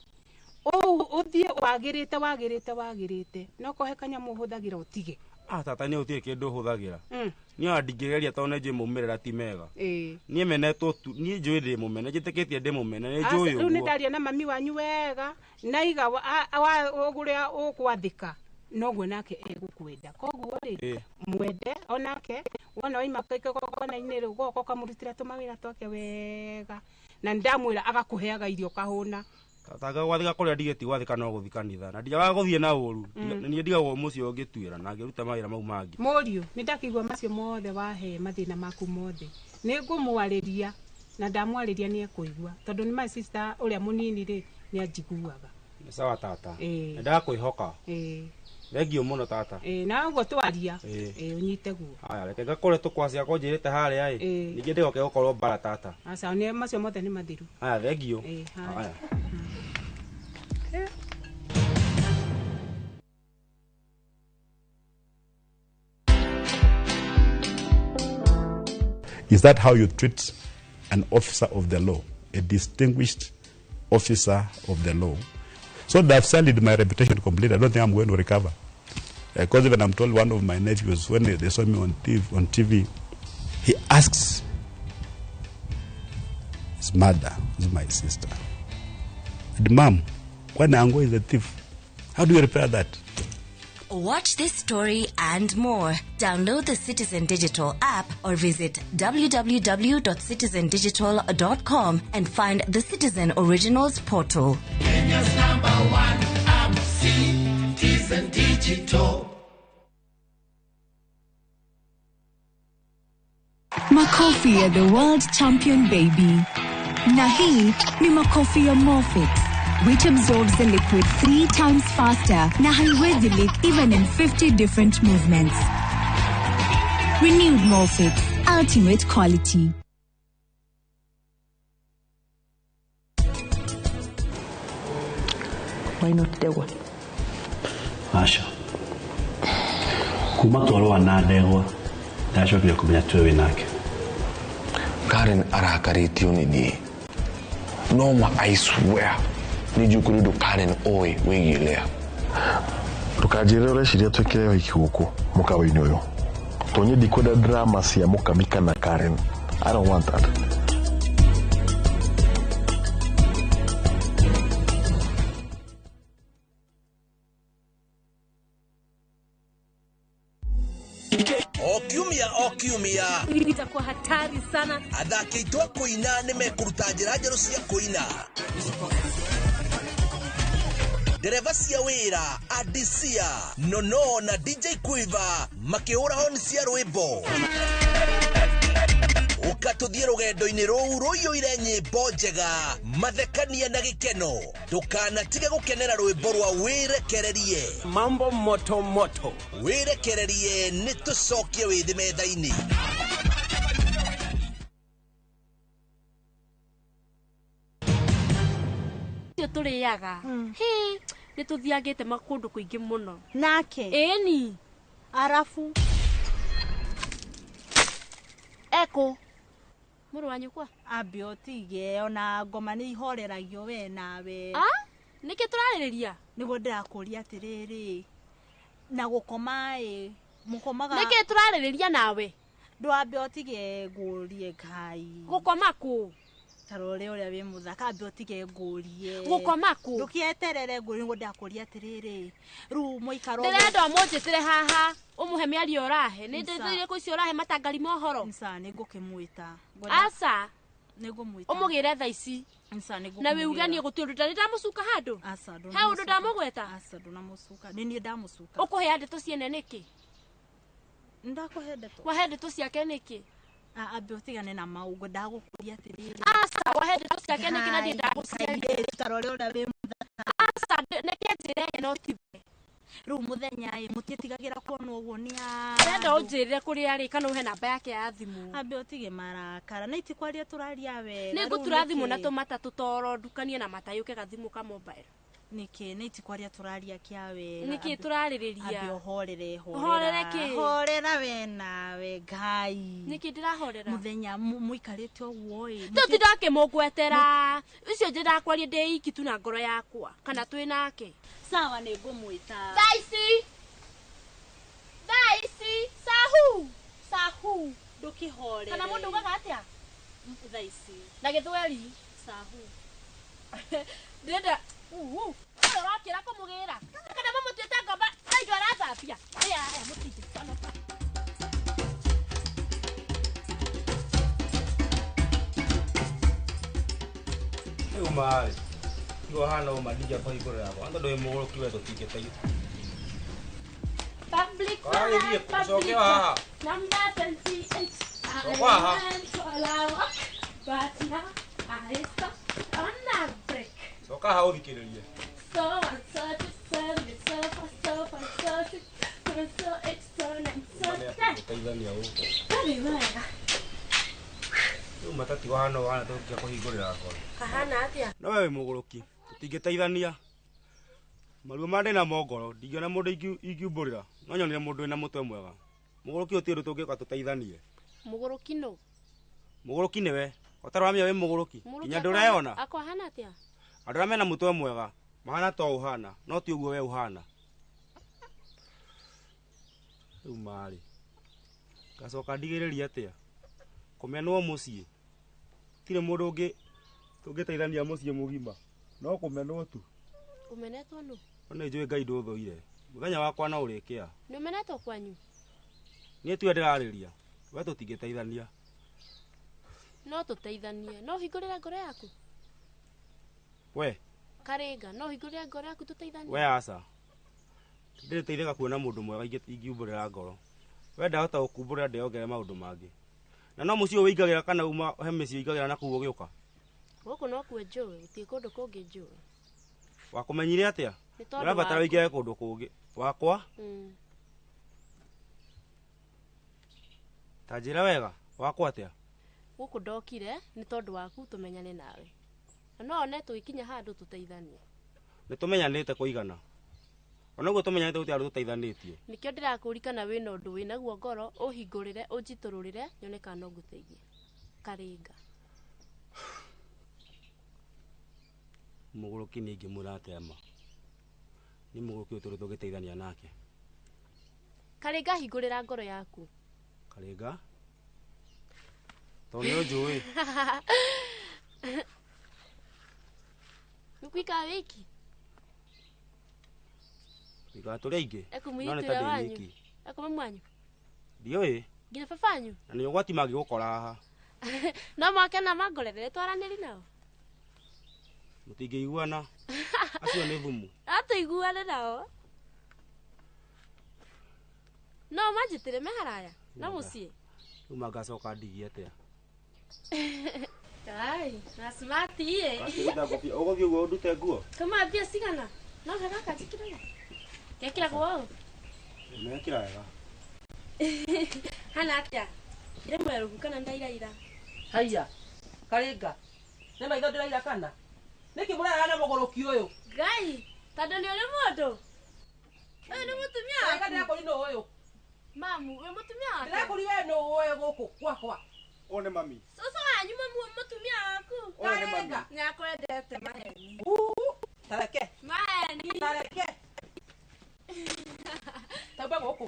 Ũthiĩ wagĩrĩte wagĩrĩte wagĩrĩte no kohe kanyamũ ũhũthagĩra ũtige. Tata nĩ ũtirĩ kĩndũ ũhũthagĩra. Niĩ ona ndingĩgeria tondũ nĩ njũĩ maumĩrĩra ti mega. Niĩ menetwo tu, niĩ njũĩ ndĩ mũmene, njĩtĩkĩtie ndĩ mũmene, nĩ njũĩ ũguo. Rĩu nĩ ndaria na mami wanyu wega, na iga ũrĩa ũgwathĩka noguo nake egũkwenda. Koguo rĩ, mwende onake, wona waima kĩgongona-inĩ rĩ, ũgoka ũkamũrutĩra tũmawĩra twake wega. Na nĩndamwĩra agakũheaga irio ũkahũna. Tata gwathika kũrĩa ndigĩti gwathika no gũthiĩ kanitha na ndiagaga gũthiĩ na ũru. Niĩ ndigagwo mũciĩ ũngĩtuĩra na ngĩruta mawĩra mau mangĩ. Mũriũ, nĩ ndakĩigua macio mothe wahe mathĩna maku mothe. Nĩ ngũmwarĩria na ndamwarĩria nĩ ekũigua tondũ nĩ my sister ũrĩa mũnini rĩ nĩ anjiguaga. Nĩ sawa tata. Nĩ ndakwĩhoka. Thengio mũno tata. Na ũguo twaria. Ũnyite guo. Haya reke ngakore tũkwacia kũnjĩrĩte harĩa ĩ. Ningĩ ndigoke gũkorwo mbara tata. Aca nĩ macio mothe nĩ mathiru. Haya thengio. Haya. Is that how you treat an officer of the law, a distinguished officer of the law? So they've sullied my reputation completely. I don't think I'm going to recover. Because even I'm told one of my nephews, when they saw me on TV, he asks his mother, who's my sister, and Mom, Kwani Ango is a thief. How do you repair that? Watch this story and more. Download the Citizen Digital app or visit www.citizendigital.com and find the Citizen Originals portal. Kenya's number one app, Citizen Digital. Makofi ya the world champion baby. Na hii ni makofi ya Morfix, which absorbs the liquid 3 times faster na haiwezi leak even in 50 different movements. Renewed Morfix, ultimate quality. Why not Ndegwa? Aca. Kuma twarũa na Ndegwa ndacokire kũmenya tuwe wĩ nake. Karen arakarĩtio nĩ niĩ. No ma I swear nĩ njũĩ kũrĩ ũndũ Karen oĩ wĩgiĩ Lea. Ndũkanjĩre ũreciria twĩkĩre ũhiki gũkũ mũkawa-inĩ ũyũ. Tondũ niĩ ndikwenda drama cia Mũkami kana Karen. I don't want that. O kiumia itakuwa hatari sana. Athaki aitũ a kũina nĩ mekũruta njĩra njerũ cia kũina. Ndereba cia wĩra Adisia Nono na DJ Quiver makĩhũra honi cia rwĩmbo. Ũka tũthiĩ rũgendo-inĩ rũu rũiyũire nyĩmbo njega, mathekania na gĩkeno. Ndũkanatige gũkenera rwĩmbo rwa wĩrekererie. Mambo moto moto. Wĩrekererie nĩ tũcokie wĩthĩ metha-inĩ. Tũrĩaga hĩ nĩ tũthiangĩte makũndũ kũingĩ mũno nake ĩni arabu eko mũrũ wa nyũkwa ambe ũtige ona ngoma nĩ ihoreragio we nawe. Nĩkĩ tũrarĩrĩria? Nĩguo ndĩrakũria atĩrĩrĩ, na gũkoma ĩ mũkomaga nĩkĩ tũrarĩrĩria nawe? Ndwambe ũtige ngũrie Ngai. Gũkoma kũ? Tarore ũrĩa wĩ mũthaka ambe ũtige ngũrie. Gũkoma kũ? Ndũkĩeterere ngũrie nĩguo ndĩrakũria atĩrĩrĩ, rĩu mũikaro ndĩrenda ũmũnjĩtĩre haha ũmũhe mĩario ũrahe nĩ ndĩthire kũ icio ũrahe matangari mohoro. Nca nĩ ngũkĩmwĩta. Aca nĩ ngũmwĩta ũmũgĩre thaa ici. Nca nĩ ngũkũmũgĩra. Na wĩuganie gũtirĩ ũndũ ndarĩ ndamũcuka handũ. Aca he ũndũ ndamũgweta. Aca ndũnamũcuka nĩ niĩ ndamũcuka. Ũkũhea ndeto ciene nĩkĩ? Ndakũhe ndeto. Wahe ndeto ciake nĩkĩ? Ambe ũtigane na maũndũ ndagũkũria atĩrĩrĩ. Aca wahe ndeto ciake nĩkĩ na ndiĩ ndagũciaria. Tarore ũrĩa wĩ mũthaka. Aca nĩkĩ njĩre no tiwe. Rĩu mũthenya ĩ mũtiĩtigagĩra kuonwo ũguo nĩ ndĩrenda ũnjĩrĩre kũrĩa arĩ kana ũhe namba yake ya thimũ. Ambe ũtige marakara na itikwaria tũraria wega. Nĩ ngũtura thimũ na tũmata tũtoro ndukanie na matayũke gathimũ ka mobile. Nĩkĩ nĩ itikwaria tũraria kĩa wega. Nĩkĩ tũrarĩrĩria? Ambe ũhorere horere kĩ? Horera we nawe Ngai. Nĩkĩ ndĩrahorera? Mũthenya mũikarĩte ũguo ĩ. Tũtinda akĩmũgwetera. Icio ndĩrakwaria ndĩ iki tu na ngoro yakwa kana twĩ nake. Sawa nĩ ngũmwĩta. Thaa ici. Thaa ici sahu. Sahu. Ndũkĩhorere. Kana mũndũ ugaga atĩa? Thaa ici. Na gĩthweri? Sahu. Ndĩrenda uhu. Ũrokĩra kũmũgĩra. Kana mũmũtuĩte ngomba na indo arathambia. Aya aya mũtinde. Rĩu marĩ niguo hana ũma ndingĩakũhingũrĩra yakwa tondũ wĩ mũgũrũki we tũtingĩteithia. Public Coke haha. Number 28. Coka haha. But now I stop on a break. Coka haha ũthikĩrĩrie. So and so to seven, so four, so five, so six, seven, so eight, so nine, so ten. Gũteithania gũkũ. Ndarĩ wega. Rĩu matatigo hana ũhana tũngĩakũhingũrĩra ngoro. Kahana atĩa? No we wĩ mũgũrũki tũtingĩteithania. Maruo ma ndĩ namo ngoro ndingĩona mũndũ ingiumbũrĩra no nyonire mũndũ wĩna mũtwe mwega. Mũgũrũki gũtirĩ ũndũ tũngĩũka tũteithanie. Mũgũrũki nũ? Mũgũrũki nĩwe. Ũtarĩ wamenya wĩ mũgũrũki nginya ndũreyona. Akwa hana atĩa? Andũ arĩa mena mũtwe mwega mahana to ũhana no ti ũguo we ũhana. Rĩu marĩ ngacoka ndigĩrĩrie atĩa kũmenwo mũciĩ tirĩ mũndũ ũngĩ tũngĩteithania mũciĩ mũgima no kũmenwo tu. Umenetwo nũ? Nĩ njũĩ Ngai ndũthũire. Mũthenya wakwa no ũrĩkĩa. Nĩ ũmenetwo kwanyu? Niĩ tiwe ndĩrarĩria. We tũtingĩteithania. No tũteithanie. No ũhingũrĩre ngoro yaku. We. Karinga, no ũhingũrĩre ngoro yaku tũteithanie. We aca. Ndĩrĩteithĩka kuona mũndũ mwega ingiumbũrĩra ngoro. We ndahota gũkumbũrĩra ndĩongere maũndũ mangĩ. Na no mũciĩ ũyũ wĩingagĩra kana uma he mĩciĩ ũingagĩra na kũu ũgĩũka? Gũkũ no kuo njũĩ, gũtirĩ kũndũ kũngĩ njũĩ. Wakũmenyire atĩa? Nĩ tondũ Ũrabatara waku. wĩingĩre kũndũ kũngĩ. Wakwa? Ta njĩra wega, wakwa atĩa? Gũkũ ndokire nĩ tondũ waku tũmenyane nawe. Na no one tũgĩkinya handũ tũteithanie. Nĩ tũmenyanĩte kũigana. Ona ũguo tũmenyanĩte gũtirĩ handũ tũteithanĩtie. Nĩkĩo ndĩrakũũria wĩna ũndũ wĩnaguo ngoro, ũhingũrĩre, ũnjitũrũrĩre, nyone kana no ngũteithie. Karinga. Mũgũrũki nĩ ingĩmwĩra atĩa ma? Nĩ mũgũrũki ũyũ tũrĩ tũgĩteithania nake. Karinga, hingũrĩra ngoro yaku. Karinga? Tondũ nĩ ũnjũĩ. Nĩũkũikara wiki? Tũikara tũrĩ aingĩ. No nĩ ta Ekumũnyitĩra ndĩ wanyu? nyiki. Ekuma mwanyu? Ndiũĩ. Nginya baba wanyu? Na nĩ ũgwati mangĩgũkora haha. No moke na mangorere twaranĩri nao. Mũtingĩiguana. Acio nĩ thumu. No tũiguane nao. No manjĩtĩre me haraya na mũciĩ. Rĩu mangacoka ndigie atĩa? Ai, na smart iye. Ũgũthiĩ ũguo ũndute nguo? Kama mbia cigana? No gaka njĩkĩraga. Gekĩragwo ũũ? Mekĩra wega. Hana atĩa? Ndĩ mwerũhu kana ndairaira? Haiya, Karinga. Nĩ maitho ndĩraira kana? Nĩkĩ mũrarara na mũgũrũki ũyũ? Ngai, tondũ nĩ ũrĩ mũndũ. Ũyũ nĩ mũtumia waku. Karinga ndĩrakũri nũ ũyũ? Mamu, wĩ mũtumia wake? Ndĩrakũri we nũ ũyũ gũkũ gwakwa? Ũyũ nĩ mami. Cũcũ wanyu mamu mũtumia waku. Ũyũ nĩ mami. Nĩakwendete maheni. Tareke. Maheni. Tareke. Tauma gũkũ.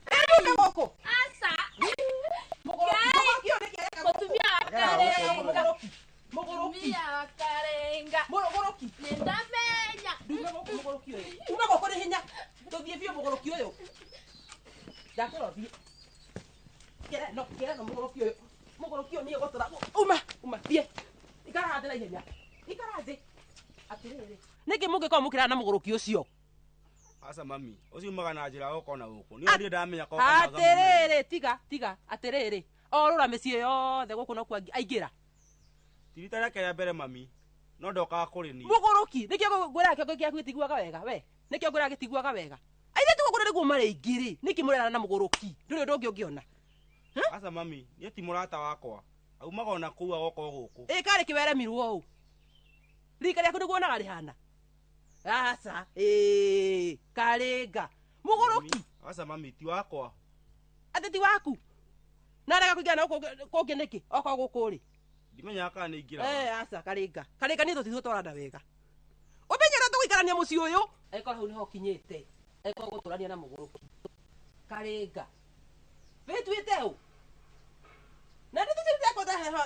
Tauma gũkũ. Aca. Mũgũrũki ũyũ nĩkĩ areka gũkũ? Mũtumia wa Karinga. Mũgũrũki. Mũtumia wa Karinga. Mũgũrũki. Nĩndamenya. Nduma gũkũ mũgũrũki ũyũ. Uma gũkũ nĩ hinya. Tũthiĩ biũ mũgũrũki ũyũ. Ndakwĩra ũthiĩ. Kĩra no, kĩra no mũgũrũki ũyũ. Mũgũrũki ũyũ nĩ egũtũra. Uma, uma, thiĩ. Ikara thĩ na ihenya. Ikara thĩ. Atĩrĩrĩ. Nĩkĩ mũngĩkorwo mũkĩrara na mũgũrũki ũcio? Aca mami, ũcio umaga na njĩra gũka ona gũkũ. Niĩ ndirĩ ndamenya ko Atĩrĩrĩ, tiga, tiga, atĩrĩrĩ. Orũra mĩciĩ yothe gũkũ no kuo aingĩra. Ti rita rĩake rĩa mbere mami, no ndokaga kũrĩ niĩ. Mũgũrũki, nĩkĩo ngwĩraga kĩongo gĩaku gĩtiguaga wega, we. Nĩkĩo ngwĩraga gĩtiguaga wega. Airĩtu gũkũ nĩguo marĩ aingĩ rĩ, nĩkĩ mũrarara na mũgũrũki? Ndũrĩ ũndũ ũngĩ ũngĩona. Aca mami, niĩ ti mũrata wakwa. Aumaga ona kũu agoka o gũkũ. Ĩ karĩ kĩweremirwo ũũ. Rika rĩaku nĩguo wonaga rĩhana. Aca, ĩĩ, Karinga. Mũgũrũki. Aca mami, ti wakwa. Atĩ ti waku? Na arega kũingĩra na gũkũ kũngĩ nĩkĩ? Oka gũkũ rĩ. Ndimenyaga kana nĩ aingĩraga. Aca, Karinga. Karinga niĩ tũtigũtwarana wega. Ũmenye ũrĩa tũgũikarania mũciĩ ũyũ. Angĩkorwo hau nĩho ũkinyĩte, angĩkorwo ũgũtũrania na mũgũrũki. Karinga. Wĩtuĩte ũ? Na nĩ tũtirĩ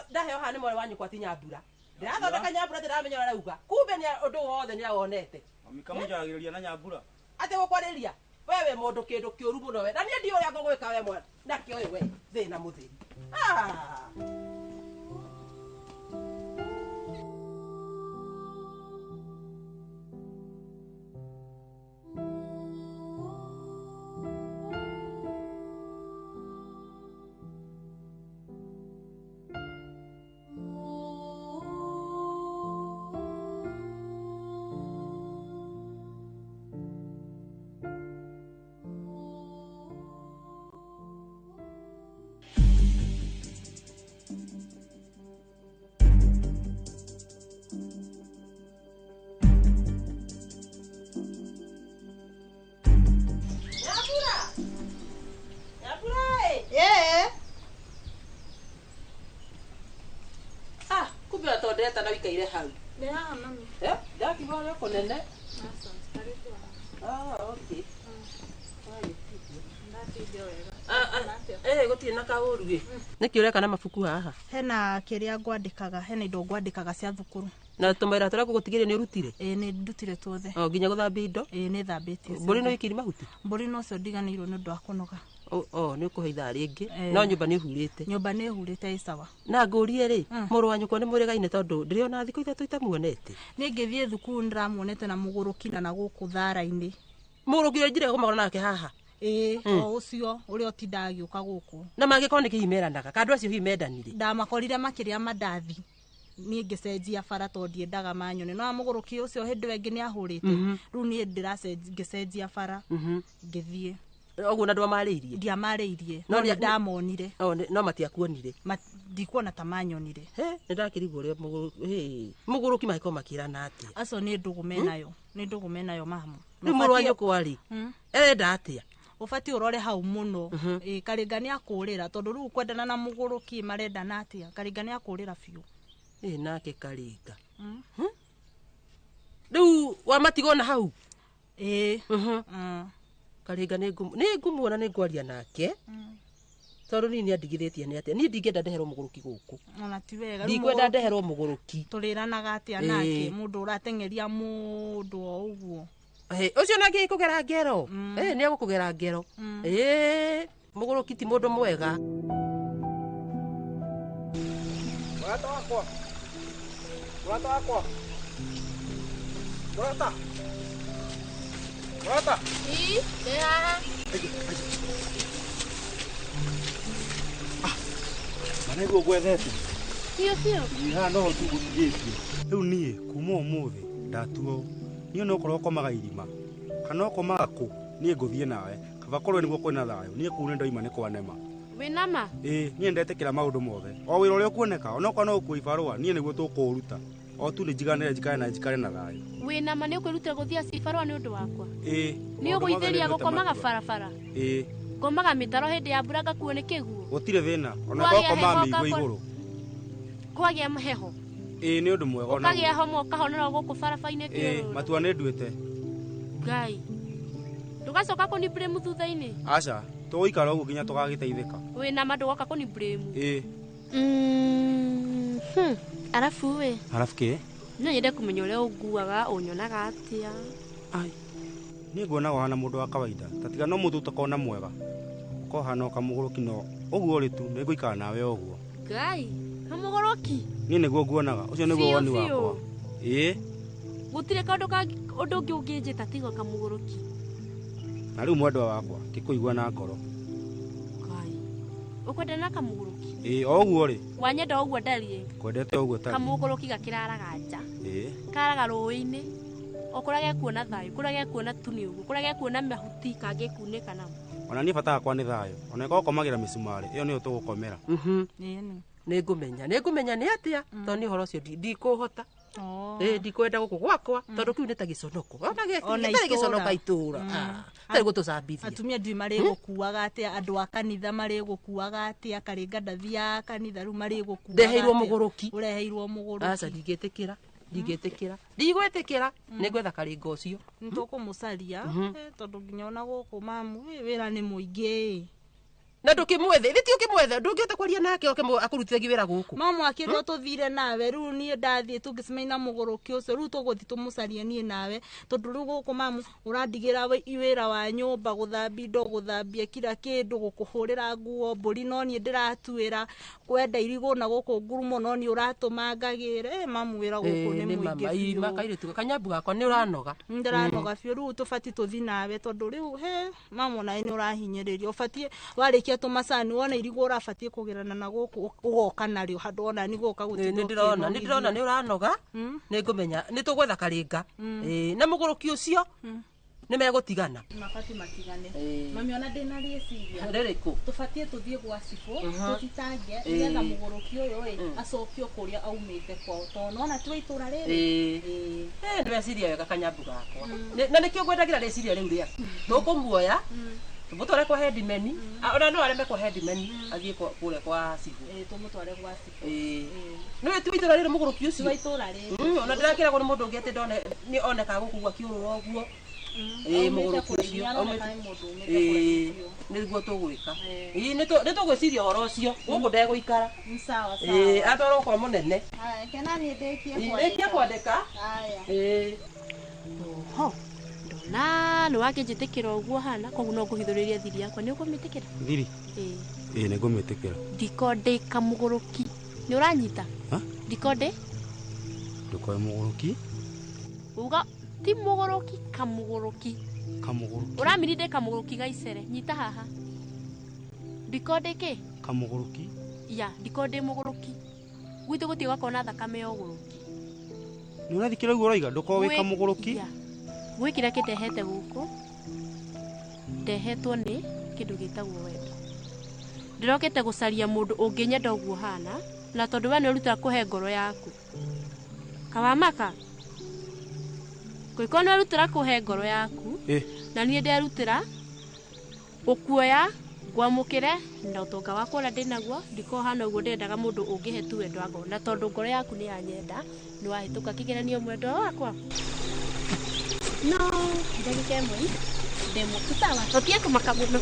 ndaheo haha nĩ mwarĩ wa nyũkwa ti Nyambura. Ndĩrathondeka Nyambura ndĩramenya ũrĩa arauga. Kumbe nĩ ũndũ wothe nĩawonete. Mami kamũnjaragĩrĩria na Nyambura. Atĩ gũkwarĩria? We wĩ mũndũ kĩndũ kĩũru mũno we. Na niĩ ndiũĩ ũrĩa ngũgwĩka we mwana. Nake ũyũ we, thĩna mũtheri. Ah! Ndĩreta na wĩikaire hau. Ndĩ haha mami. Ndakiuga ũrĩa kũnene. Aca, njikarĩte haha. Ah, okay. Ndateithio wega. Gũtirĩ na kaũru ĩ. Nĩkĩ ũreka na mabuku haha? Hena kĩrĩa ngwandĩkaga, hena indo ngwandĩkaga cia thukuru. Na tũmawĩra tũrĩa ngũgũtigĩire nĩ ũrutire? Ĩĩ nĩ ndutire tuothe. O nginya gũthambia indo? Ĩĩ nĩ thambĩtie. Mbũri nĩ wĩkĩri mahuti? Mbũri no cio ndiganĩirwo nĩ ũndũ wa kũnoga. O nĩ ũkũhe ithaa rĩngĩ. No nyũmba nĩ ũhurĩte? Nyũmba nĩ hurĩte ĩ sawa. Na ngũrie rĩ, mũrũ wa nyũkwa nĩ mũrĩgaine tondũ ndĩrĩona thikũ ithatũ itamuonete. Niĩ ngĩthiĩ thukuru nĩndĩramuonete na mũgũrũki na gũkũ thara-inĩ. Mũgũrũki ũrĩa njire gũmagũra nake haha? Ĩĩ, o ũcio ũrĩa ũtindaga agĩũka gũkũ. Na mangĩkorwo nĩ kĩhi meranaga, ka andũ acio hihi mendanire? Ndamakorire makĩrĩa mandathi. Niĩ ngĩcenjia bara tondũ ndiendaga manyone. No mũgũrũki ũcio hĩndĩ ĩyo ĩngĩ nĩahũrĩte. Rĩu niĩ ngĩcenjia bara ngĩthiĩ. Ũguo na ndwamarĩirie? Ndiamarĩirie. No nĩndamonire. No matiakuonire? Ndikuona ta manyonire. He, nĩndakĩrigwo ũrĩa mũgũrũki mangĩkorwo makĩrana atĩa. Acio nĩ ndũgũ menayo. Nĩ ndũgũ menayo mamu. Rĩu mũrũ wa nyũkwa rĩ, arenda atĩa? Ũbatiĩ ũrore hau mũno. Ĩ Karinga nĩ akũrĩra tondũ rĩu kwendana na mũgũrũki marendana atĩa? Karinga nĩ akũrĩra biũ. Ĩ nake Karinga. Rĩu wamatigwo na hau? Ĩ. Karinga nĩ ngũmuona nĩ ngwaria nake. Tondũ niĩ nĩandigithĩtie nĩ atĩa? Niĩ ndingĩenda ndeherwo mũgũrũki gũkũ. Ona ti wega. Ndikwenda ndeherwo mũgũrũki. Tũrĩranaga atĩa nake mũndũ ũrateng'eria mũndũ o ũguo. Ũcio nake kũgera ngero. Nĩ egũkũgera ngero. Mũgũrũki ti mũndũ mwega. Mũrata wakwa. Mũrata wakwa. Mũrata. Mũrata. Ĩ, ndĩ haha. Ah, na nĩguo ngwethete. Biũ biũ. Ĩ haha noho tu ngũtigĩtie. Rĩu niĩ kuma ũmũthĩ ndatua ũũ. Niĩ no korwo ũkomaga irima kana ũkomaga kũ, niĩ ngũthiĩ nawe. Kaba korwo nĩguo kwĩna thayũ, niĩ kũu nĩ ndoima nĩ kwanema. Wĩna ma? Ĩ, niĩ ndetĩkĩra maũndũ mothe. O wĩra ũrĩa ũkuoneka, onokorwo no ũkuua ibarũa, niĩ nĩguo tũkũũruta. O tu nĩ njiganĩre njikare na njikare na thayũ. Wĩna ma nĩ ũkwĩrutĩra gũthiĩ cibarũa nĩ ũndũ wakwa? Ĩ. Nĩ ũgũithĩria gũkomaga barabara? Ĩ. Ngomaga mĩtaro hĩndĩ ya mbura ngakuo nĩ kĩguũ? Gũtirĩ thĩna, ona korwo ũkomaga mĩigua igũrũ. Kwagĩa heho? Ĩ, nĩ ũndũ mwega ona. Ũkagĩa homa ũkahonera gũkũ barabara-inĩ kĩũrũrũ. Ĩ, matua nĩ nduĩte. Ngai. Ndũgacoka kũni blame thutha-inĩ? Aca, tũgũikara ũguo nginya tũgagĩteithĩka. Wĩna ma ndũgoka kũni blame? Ĩ. Arabu ĩ. Arabu kĩ? No nyende kũmenya ũrĩa ũnguaga, ũnyonaga atĩa. Ai. Niĩ nguonaga ũhana mũndũ wa kawaida, ta tiga no mũndũ ũtakona mwega. Ũkohana o kamũgũrũki no ũguo ũrĩ tu, nĩ ngũikara nawe o ũguo. Ngai, kamũgũrũki? Niĩ nĩguo nguonaga, ũcio nĩguo woni wakwa. Ĩ. Gũtirĩ kaũndũ kangĩ ũndũ ũngĩ ũngĩnjĩta tiga kamũgũrũki. Na rĩu mwendwa wakwa, ngĩkũigua na ngoro. Ngai. Ũkwenda na kamũgũrũki? Ĩ, o ũguo rĩ. Wanyenda o ũguo ndariĩ? Kwendete o ũguo tarĩ. Kamũgũrũki gakĩraraga nja. Ĩ. Kararaga rũĩ-inĩ. O kũrĩa gekuona thayũ, kũrĩa gekuona tu nĩ ũguo, kũrĩa gekuona mahuti kangĩkunĩka namo. Ona niĩ bata wakwa nĩ thayũ, ona ĩkorwo ũkomagĩra mĩcumarĩ, ĩyo nĩyo tũgũkomera. Nĩ ngũmenya, nĩ ngũmenya nĩ atĩa, tondũ nĩ ũhoro ũcio ndikũhota. Ĩ, ndikwenda gũkũ gwakwa, tondũ kĩu nĩ ta gĩconoko. Ona gĩtarĩ gĩconoko itũũra. Tarĩ gũtũcambithia. Atumia ndiũĩ marĩgũkuaga atĩa, andũ a kanitha marĩgũkuaga atĩa, Karinga ndathiaga kanitha rĩu marĩgũkuaga. Ndeheirwo mũgũrũki. Ũreheirwo mũgũrũki. Aca ndingĩtĩkĩra. Ndingĩtĩkĩra. Ndigwĩtĩkĩra. Nĩ ngwetha Karinga ũcio. Nĩ tũkũmũcaria, tondũ nginya ona gũkũ mamu, wĩra nĩ mũingĩ. Na ndũkĩmwethe, ithĩ ti ũkĩmwethe, ndũngĩhota kwaria nake oke akũrutithagie wĩra gũkũ. Mamu akĩrwo tũthire nawe, rĩu niĩ ndathiĩ tũngĩcemania na mũgũrũki ũcio, rĩu tũgũthiĩ tũmũcarie niĩ nawe, tondũ rĩu gũkũ mamu ũrandigĩra wĩra wa nyũmba, gũthambia indo, gũthambia kila kĩndũ, gũkũhũrĩra nguo, mbũri no niĩ ndĩratuĩra, kwenda irigũ na gũkũ ngurumo no niĩ ũratũma ngagĩre. Mamu wĩra gũkũ nĩ mũingĩ biũ. Ĩ, kairĩtu kanyambu gakwa nĩ ũranoga. Ndĩranoga biũ, rĩu tũbatiĩ tũthiĩ nawe tondũ rĩu he mamu nawe nĩ ũrahinyĩrĩrio, ũbatiĩ warĩkia tũmacani wona irigũ ũrabatiĩ kũgerana na gũkũ ũgoka narĩo handũ ona nĩ gũka gũtinda. Nĩ ndĩrona, nĩ ndĩrona nĩ ũranoga, nĩ ngũmenya, nĩ tũgwetha Karinga. Ĩ, na mũgũrũki ũcio nĩ megũtigana. Mabatiĩ matigane. Mami ona ndĩna rĩciria. Rĩrĩkũ? Tũbatiĩ tũthiĩ gwa cibũ, tũthitange nĩgetha mũgũrũki ũyũ ĩ acokio kũrĩa aumĩte kwao, tondũ nĩwona ti wa itũũra rĩrĩ. Ĩ, nĩ weciria wega kanyambu gakwa. Na nĩkĩo ngwendagĩra rĩciria rĩu rĩaku. Tũkũmuoya, tũmũtware kwa headman, ona no areme kwa headman, athiĩ kũrĩa kwa cibũ. Ĩ, tũmũtware gwa cibũ. Ĩ. Nĩwe ti wa itũũra rĩrĩ mũgũrũki ũcio? Ti wa itũũra rĩrĩ. Ona ndĩrakĩragwo nĩ mũndũ ũngĩ atĩ ndone nĩ onekaga gũkũ gwa kĩũrũra ũguo. Ĩĩ mũgũrũki ũcio. Ĩĩ nĩguo tũgwĩka. Ĩĩ nĩ tũgwĩciria ũhoro ũcio. Gũkũ ndegũikara. Sawa sawa. Ĩĩ atwarwo kwa mũnene. Haya, kena niĩ ndĩkie kwandĩka. Ndĩkie kwandĩka. Haya. Ĩĩ. Oho. Ndona nĩ wakĩnjĩtĩkĩra ũguo hana koguo no ngũhithũrĩrie thiri yakwa nĩ ũkũmĩtĩkĩra? Thiri? Ĩĩ. Ĩĩ nĩ ngũmĩtĩkĩra. Ndiko ndĩ kamũgũrũki. Nĩ ũranyita? Ndiko ndĩ? Ndũkoe mũgũrũki. Uga ti mũgũrũki kamũgũrũki. Kamũgũrũki. Ũramini ndĩ kamũgũrũki gaicere. Nyita haha. Ndiko ndĩ kĩ? Kamũgũrũki. Ya, ndiko ndĩ mũgũrũki. Gwitũ gũtirĩ gwakorwo na thakame ya ũgũrũki. Nĩ ũrathikĩra ũguo ũroiga ndũkorwo wĩ kamũgũrũki? Gwĩ kĩrĩa kĩndehete gũkũ, ndehetwo nĩ kĩndũ gĩtagwo wendo. Ndĩrokĩte gũcaria mũndũ ũngĩnyenda ũguo hana, na tondũ we nĩũrutaga kũhe ngoro yaku. Kawamaka, ngũĩkorwo nĩwerutĩra kũhe ngoro yaku, na niĩ nderutĩra gũkuoya ngwamũkĩre na ũtonga wakwa ũrĩa ndĩnaguo, ndikorwo hana ũguo ndĩrendaga mũndũ ũngĩhe tu wendo wa ngoro, na tondũ ngoro yaku nĩ yanyenda, nĩwahĩtũka kĩgeranio mwendwa wakwa. No, ndagĩka ĩmwe ndemwo sawa, tũtige kũmaka mũno.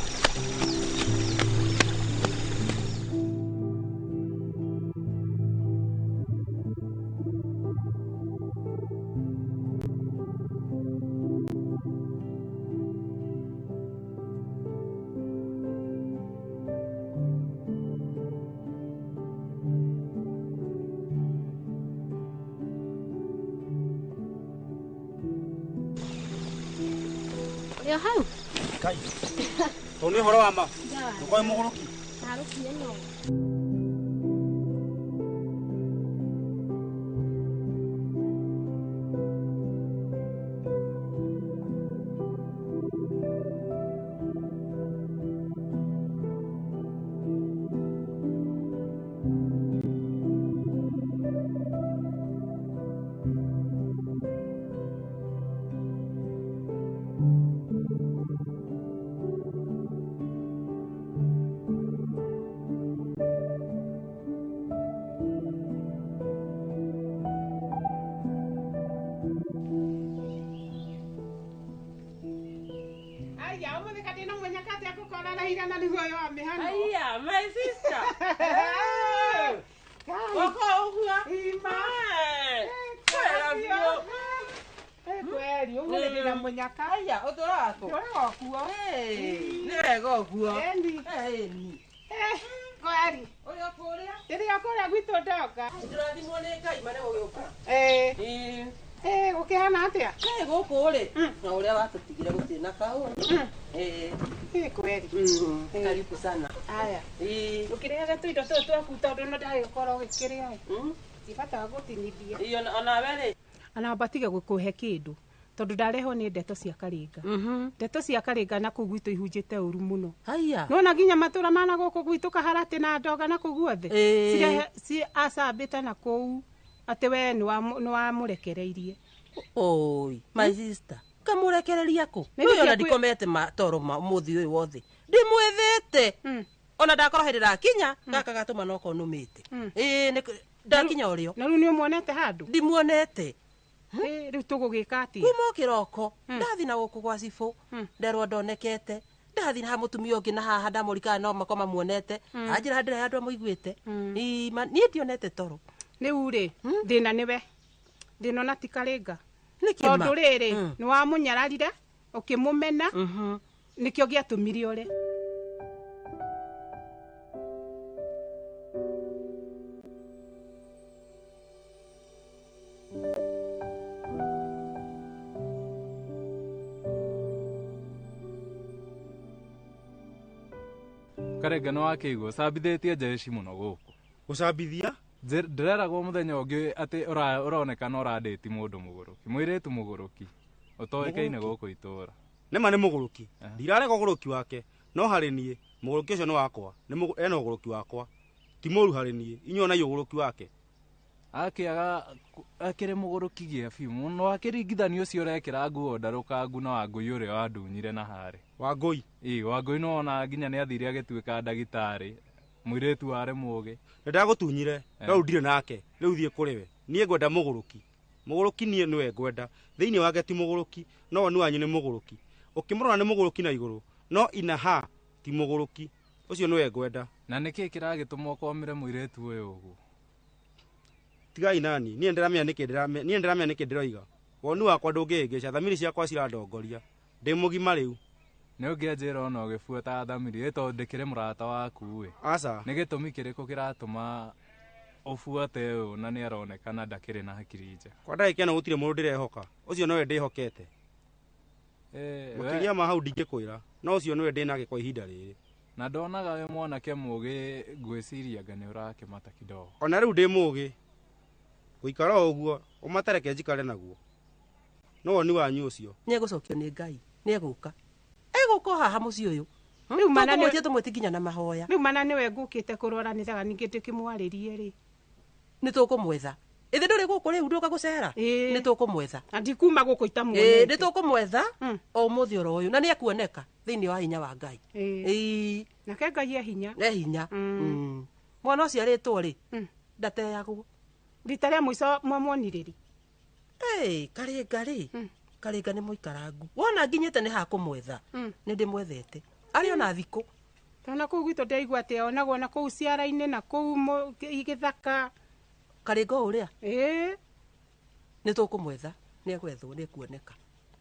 Hau. Kai. Tondũ nĩ ũhoro wa ma. Ndũkoe mũgũrũki. Ndarũkinya no. Aya, my sister. Wako ũguo? Ima. I love you. Kweli, ũmũthĩ ndĩna mũnyaka. Aya, ũtũraga kũ? Ndũraga kuo. Nĩ wega ũguo. Ĩni. Ĩni. Kweli. Ũrĩ o kũrĩa? Ndĩrĩ o kũrĩa gwitũ ndoga. Ndĩrathimwo nĩ Ngai marĩa ũgĩũka. Ĩĩ. Ĩĩ, gũkĩhana atĩa? Ĩĩ, gũkũ rĩ, na ũrĩa watũtigire gũtirĩ na kaũndũ. Ĩĩ. Ĩĩ, kweli. Karibu sana. Aya. Ĩĩ. Ũkĩrĩage tũindo tũtũ twaku tondũ no ndagĩkorwo ũgĩkĩrĩa. Ndibataga gũtinithia. Ĩĩ, onawe rĩ. Anamba tige gũkũhe kĩndũ tondũ ndarehwo nĩ ndeto cia Karinga. Ndeto cia Karinga na kũu gwitũ ihunjĩte ũru mũno. Haya. Nĩwona nginya matũra mana gũkũ gwitũ Kaharatĩ na Ndoga na kũu guothe. Cirehe ci acambĩte na kũu atĩ we nĩwamũrekereirie. Oi, my sister. Kamũrekereria kũ? Nĩ ona ndikomete toro mũthĩ ũyũ wothe. Ndimwĩthĩte. Ona ndakorwo hĩndĩ ndakinya gaka gatũma no konũmĩte. Ĩĩ, ndakinya ũrĩo. Na rĩu nĩũmuonete handũ? Ndimuonete. Rĩu tũgũgĩka atĩa? Kuma o kĩroko ndathi na gũkũ gwa cibũ nderwo ndonekete ndathi na mũtumia ũngĩ na haha ndamũrikana no makwa mamuonete anjĩra ndĩra andũ amũiguĩte. Niĩ ndionete toro. Rĩu rĩ thĩna nĩwe thĩna ona ti Karinga tondũ rĩrĩ nĩwamũnyararire ũkĩmũmena nĩkĩo gĩatũmire ũre. Karenga nĩ wakĩigua ũcambithĩtie jeshi mũno gũkũ. Gũcambithia? Ndĩreragwo mũthenya ũngĩ atĩ ũronekana ũrandĩti mũndũ mũgũrũki, mũirĩtu mũgũrũki ũtoĩkaine gũkũ itũũra. Nĩma nĩ mũgũrũki. Ndirarega ũgũrũki wake, no harĩ niĩ mũgũrũki ũcio nĩ wakwa, ena ũgũrũki wakwa. Ti mũru harĩ niĩ, inyuĩ onai ũgũrũki wake. Akĩaga akĩrĩ mũgũrũki gĩa biũ mũno akĩringithanio ũcio ũrekĩra nguo ndarũkangu na Wangũi ũrĩa wandunyire na harĩ. Wangũi? Ĩĩ, Wangũi nĩwona nginya nĩathire agĩtuĩka ndagĩtarĩ, mũirĩtu warĩ mũũgĩ. Nĩndagũtunyire, no rĩu ndirĩ nake, rĩu thiĩ kũrĩ we. Niĩ ngwenda mũgũrũki. Mũgũrũki niĩ nĩwe ngwenda. Thĩinĩ wake ti mũgũrũki, no woni wanyu nĩ mũgũrũki. Ũkĩmũrora nĩ mũgũrũki na igũrũ, no inaha ti mũgũrũki. Ũcio nĩwe ngwenda. Na nĩkĩ kĩragĩtũma ũkwamĩre mũirĩtu ũyũ ũguo? Tigai nani, niĩ ndĩramenya nĩkĩ ndĩramenya, niĩ ndĩramenya nĩkĩ ndĩroiga. Woni wakwa ndũngĩhĩngĩca, thamiri ciakwa cirandongoria. Ndĩ mũgima rĩu. Nĩ ũngĩanjĩra ona ũgĩbuata thamiri ĩ tondũ ndĩkĩrĩ mũrata waku ĩ. Aca. Nĩ gĩtũmi kĩrĩkũ kĩratũma ũbuate ũyũ na nĩ aronekana ndakĩrĩ na hakiri njega? Kwa ndagĩka ĩno gũtirĩ mũndũ ndĩrehoka. Ũcio nowe ndĩhokete. Makĩria ma hau ndingĩkwĩra, no ũcio nĩwe ndĩnake kwa ihinda rĩrĩ. Na ndonaga wĩ mwanake mũgĩ ngwĩciria anga nĩ ũrakĩmata kidogo. Ona rĩu ndĩ mũgĩ. Gũikara o ũguo, ũmatareke njikare naguo. No woni wanyu ũcio. Nĩegũcokio nĩ Ngai, nĩegũka. Egũka o haha mũciĩ ũyũ. Rĩu mana nĩ Tũkũmwĩtia tũmwĩtie nginya na mahoya. Rĩu mana nĩwe ngũkĩte kũrora nĩthaga ningĩ ndĩkĩmwarĩrie rĩ. Nĩtũkũmwetha. Ĩthĩ ndũrĩ gũkũ rĩu ndũka gũcera? Nĩtũkũmwetha. Na ndikuma gũkũ itamuonete. Nĩtũkũmwetha o ũmũthĩ oro ũyũ na nĩekuoneka thĩinĩ wa hinya wa Ngai. Ĩĩ. Nake Ngai e hinya. E hinya. Mwana ũcio arĩtwo rĩ, ndateagwo. Rita rĩa mũico mwamuonire rĩ? Karĩnga rĩ, Karĩnga nĩ mũikarangu. Wona nginyĩte nĩ hakũmwetha. Nĩ ndĩmwethete. Arĩ ona thikũ. Tondũ kũu gwitũ ndĩraigua atĩ onagwo na kũu ciara-inĩ na kũu gĩthaka. Karĩnga ũrĩa? Nĩ tũkũmwetha, nĩegwethwo, nĩekuoneka.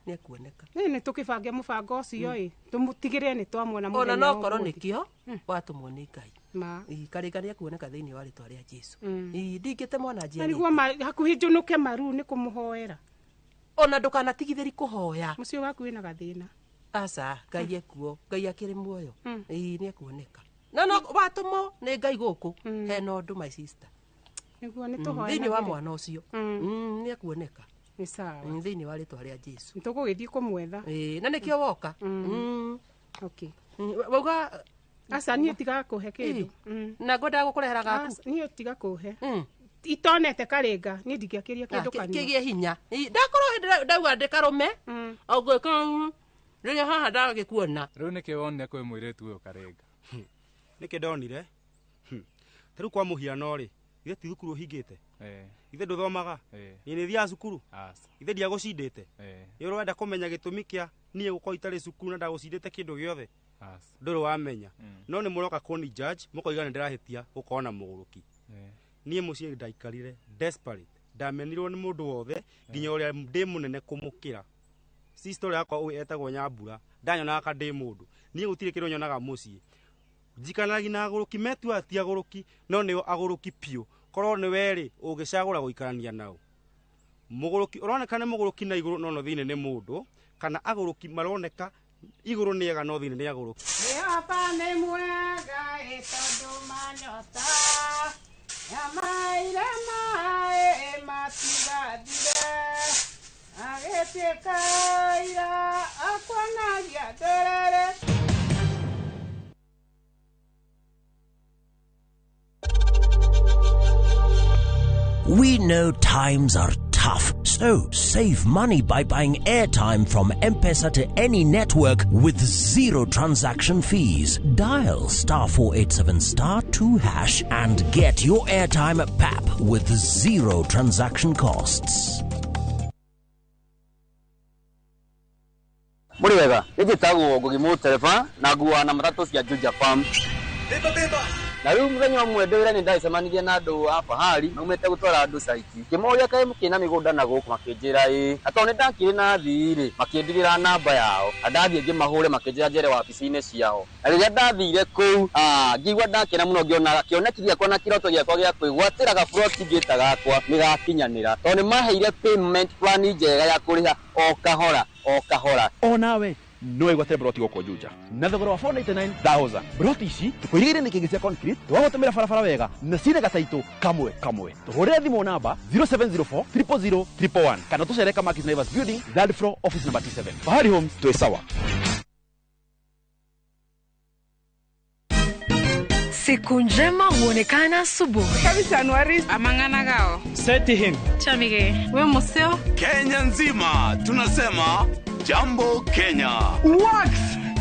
Nĩekuoneka. Nĩ tũkĩbange mũbango ũcio ĩ, tũmũtigĩrĩre nĩ twamwona mũthenya Ona no korwo ũmũthĩ. nĩkĩo watũmwo nĩ Ngai. Ma. Karĩnga nĩekuoneka thĩinĩ wa rĩtwa rĩa Jesũ. Ndingĩte mwana Na nĩguo hakuhĩ njũnũke maru nĩ kũmũhoera. Ona ndũkanatigithĩri kũhoya. Mũciĩ waku wĩna gathĩna. Aca, Ngai ekuo, Ngai akĩrĩ muoyo. Nĩekuoneka. No no watũmwo nĩ Ngai gũkũ, hena ũndũ my sister. Nĩguo nĩ tũhoe. Thĩinĩ wa mwana ũcio. Nĩekuoneka. Nĩ sawa. Thĩinĩ wa rĩtwa rĩa Jesũ. Nĩtũgũgĩthiĩ kũmwetha. Na nĩkĩo woka. Okay. Wauga Aca niĩ tiga kũhe kĩndũ. Na ngwendaga gũkũrehera gaku. Niĩ tiga kũhe. Itonete Karĩnga, niĩ ndingĩakĩria kĩndũ kanua. Kĩgĩe hinya. Ndakorwo ndauga ndĩkarũme. Ũngĩka rĩrĩa haha ndagĩkuona. Rĩu nĩkĩ wonire kwĩ mũirĩtu ũyũ Karĩnga? Nĩkĩ ndonire? Ta rĩu kwa mũhiano rĩ, ithe ti thukuru ũhingĩte? Ithe ndũthomaga? Niĩ nĩ thiaga cukuru? Ithe ndiagũcindĩte? Nĩ ũrenda kũmenya gĩtũmi kĩa niĩ gũkorwo itarĩ cukuru na ndagũcindĩte kĩndũ gĩothe? Ndũrĩ wamenya. No nĩ mũroka kũni judge, mũkoiga nĩ ndĩrahĩtia gũkorwo na mũgũrũki. Niĩ mũciĩ ndaikarire desperate. Ndamenirwo nĩ mũndũ wothe nginya ũrĩa ndĩ mũnene kũmũkĩra. Sister ũrĩa wakwa ũyũ etagwo Nyambura, ndanyonaga ka ndĩ mũndũ. Niĩ gũtirĩ kĩndũ nyonaga mũciĩ. Njikaranagia na agũrũki, metuaga ti agũrũki, no nĩo agũrũki piũ. Korwo nĩ we rĩ, ũngĩcagũra gũikarania nao. Mũgũrũki ũroneka nĩ mũgũrũki na igũrũ no no thĩinĩ nĩ mũndũ, kana agũrũki maroneka igũrũ nĩ ega no thĩinĩ nĩ agũrũki. Jehova nĩ mwega ĩ tondũ manyota, nyamaire maĩ matigathire, agĩtuĩka ira akuonagia ndũrĩrĩ. We know times are tough, so save money by buying airtime from M-Pesa to any network with zero transaction fees. Dial *487*2# and get your airtime at PAP with zero transaction costs. Muri wega, njĩtagwo Ngugi Mũtereba na nguaga na matatũ cia Juja Farm. Na rĩu mũthenya ũmwe ndĩ wĩra nĩ ndacemanirie na andũ a Fahari maumĩte gũtwara andũ caiti. Ngĩmoria kaĩ mũkĩrĩ na mĩgũnda na gũkũ makĩnjĩra ĩĩ. Na tondũ nĩ ndakĩrĩ na athii rĩ, makĩndigĩra namba yao. Na ndathiĩ ngĩmahũre makĩnjĩra njere wabici-inĩ ciao. Na rĩrĩa ndathire kũu, ngĩigua ndakena mũno ngĩona kĩoneki gĩakwa na kĩroto gĩakwa gĩa kwĩgwatĩra gaburoti ngĩta gakwa nĩ gakinyanĩra. Tondũ nĩ maheire payment plan njega ya kũrĩha o kahora o kahora. Onawe no wĩgwatĩre broti gũkũ Juja na thogora wa 499,000. Broti ici tũkũirigĩire nĩ kĩngĩ cia concrete, twagũtũmĩra barabara wega na cirĩ gataitũ kamwe kamwe. Tũhũrĩre thimũ namba 0704 000 111 kana tũcere Kamakis Naivas Building, third floor, office number T7. Fahari Homes, twĩ sawa. Siku njema huonekana asubuhi. Amang'ana gao. Seti him. Chamige. We museo. Kenya nzima tunasema Jambo Kenya. Wax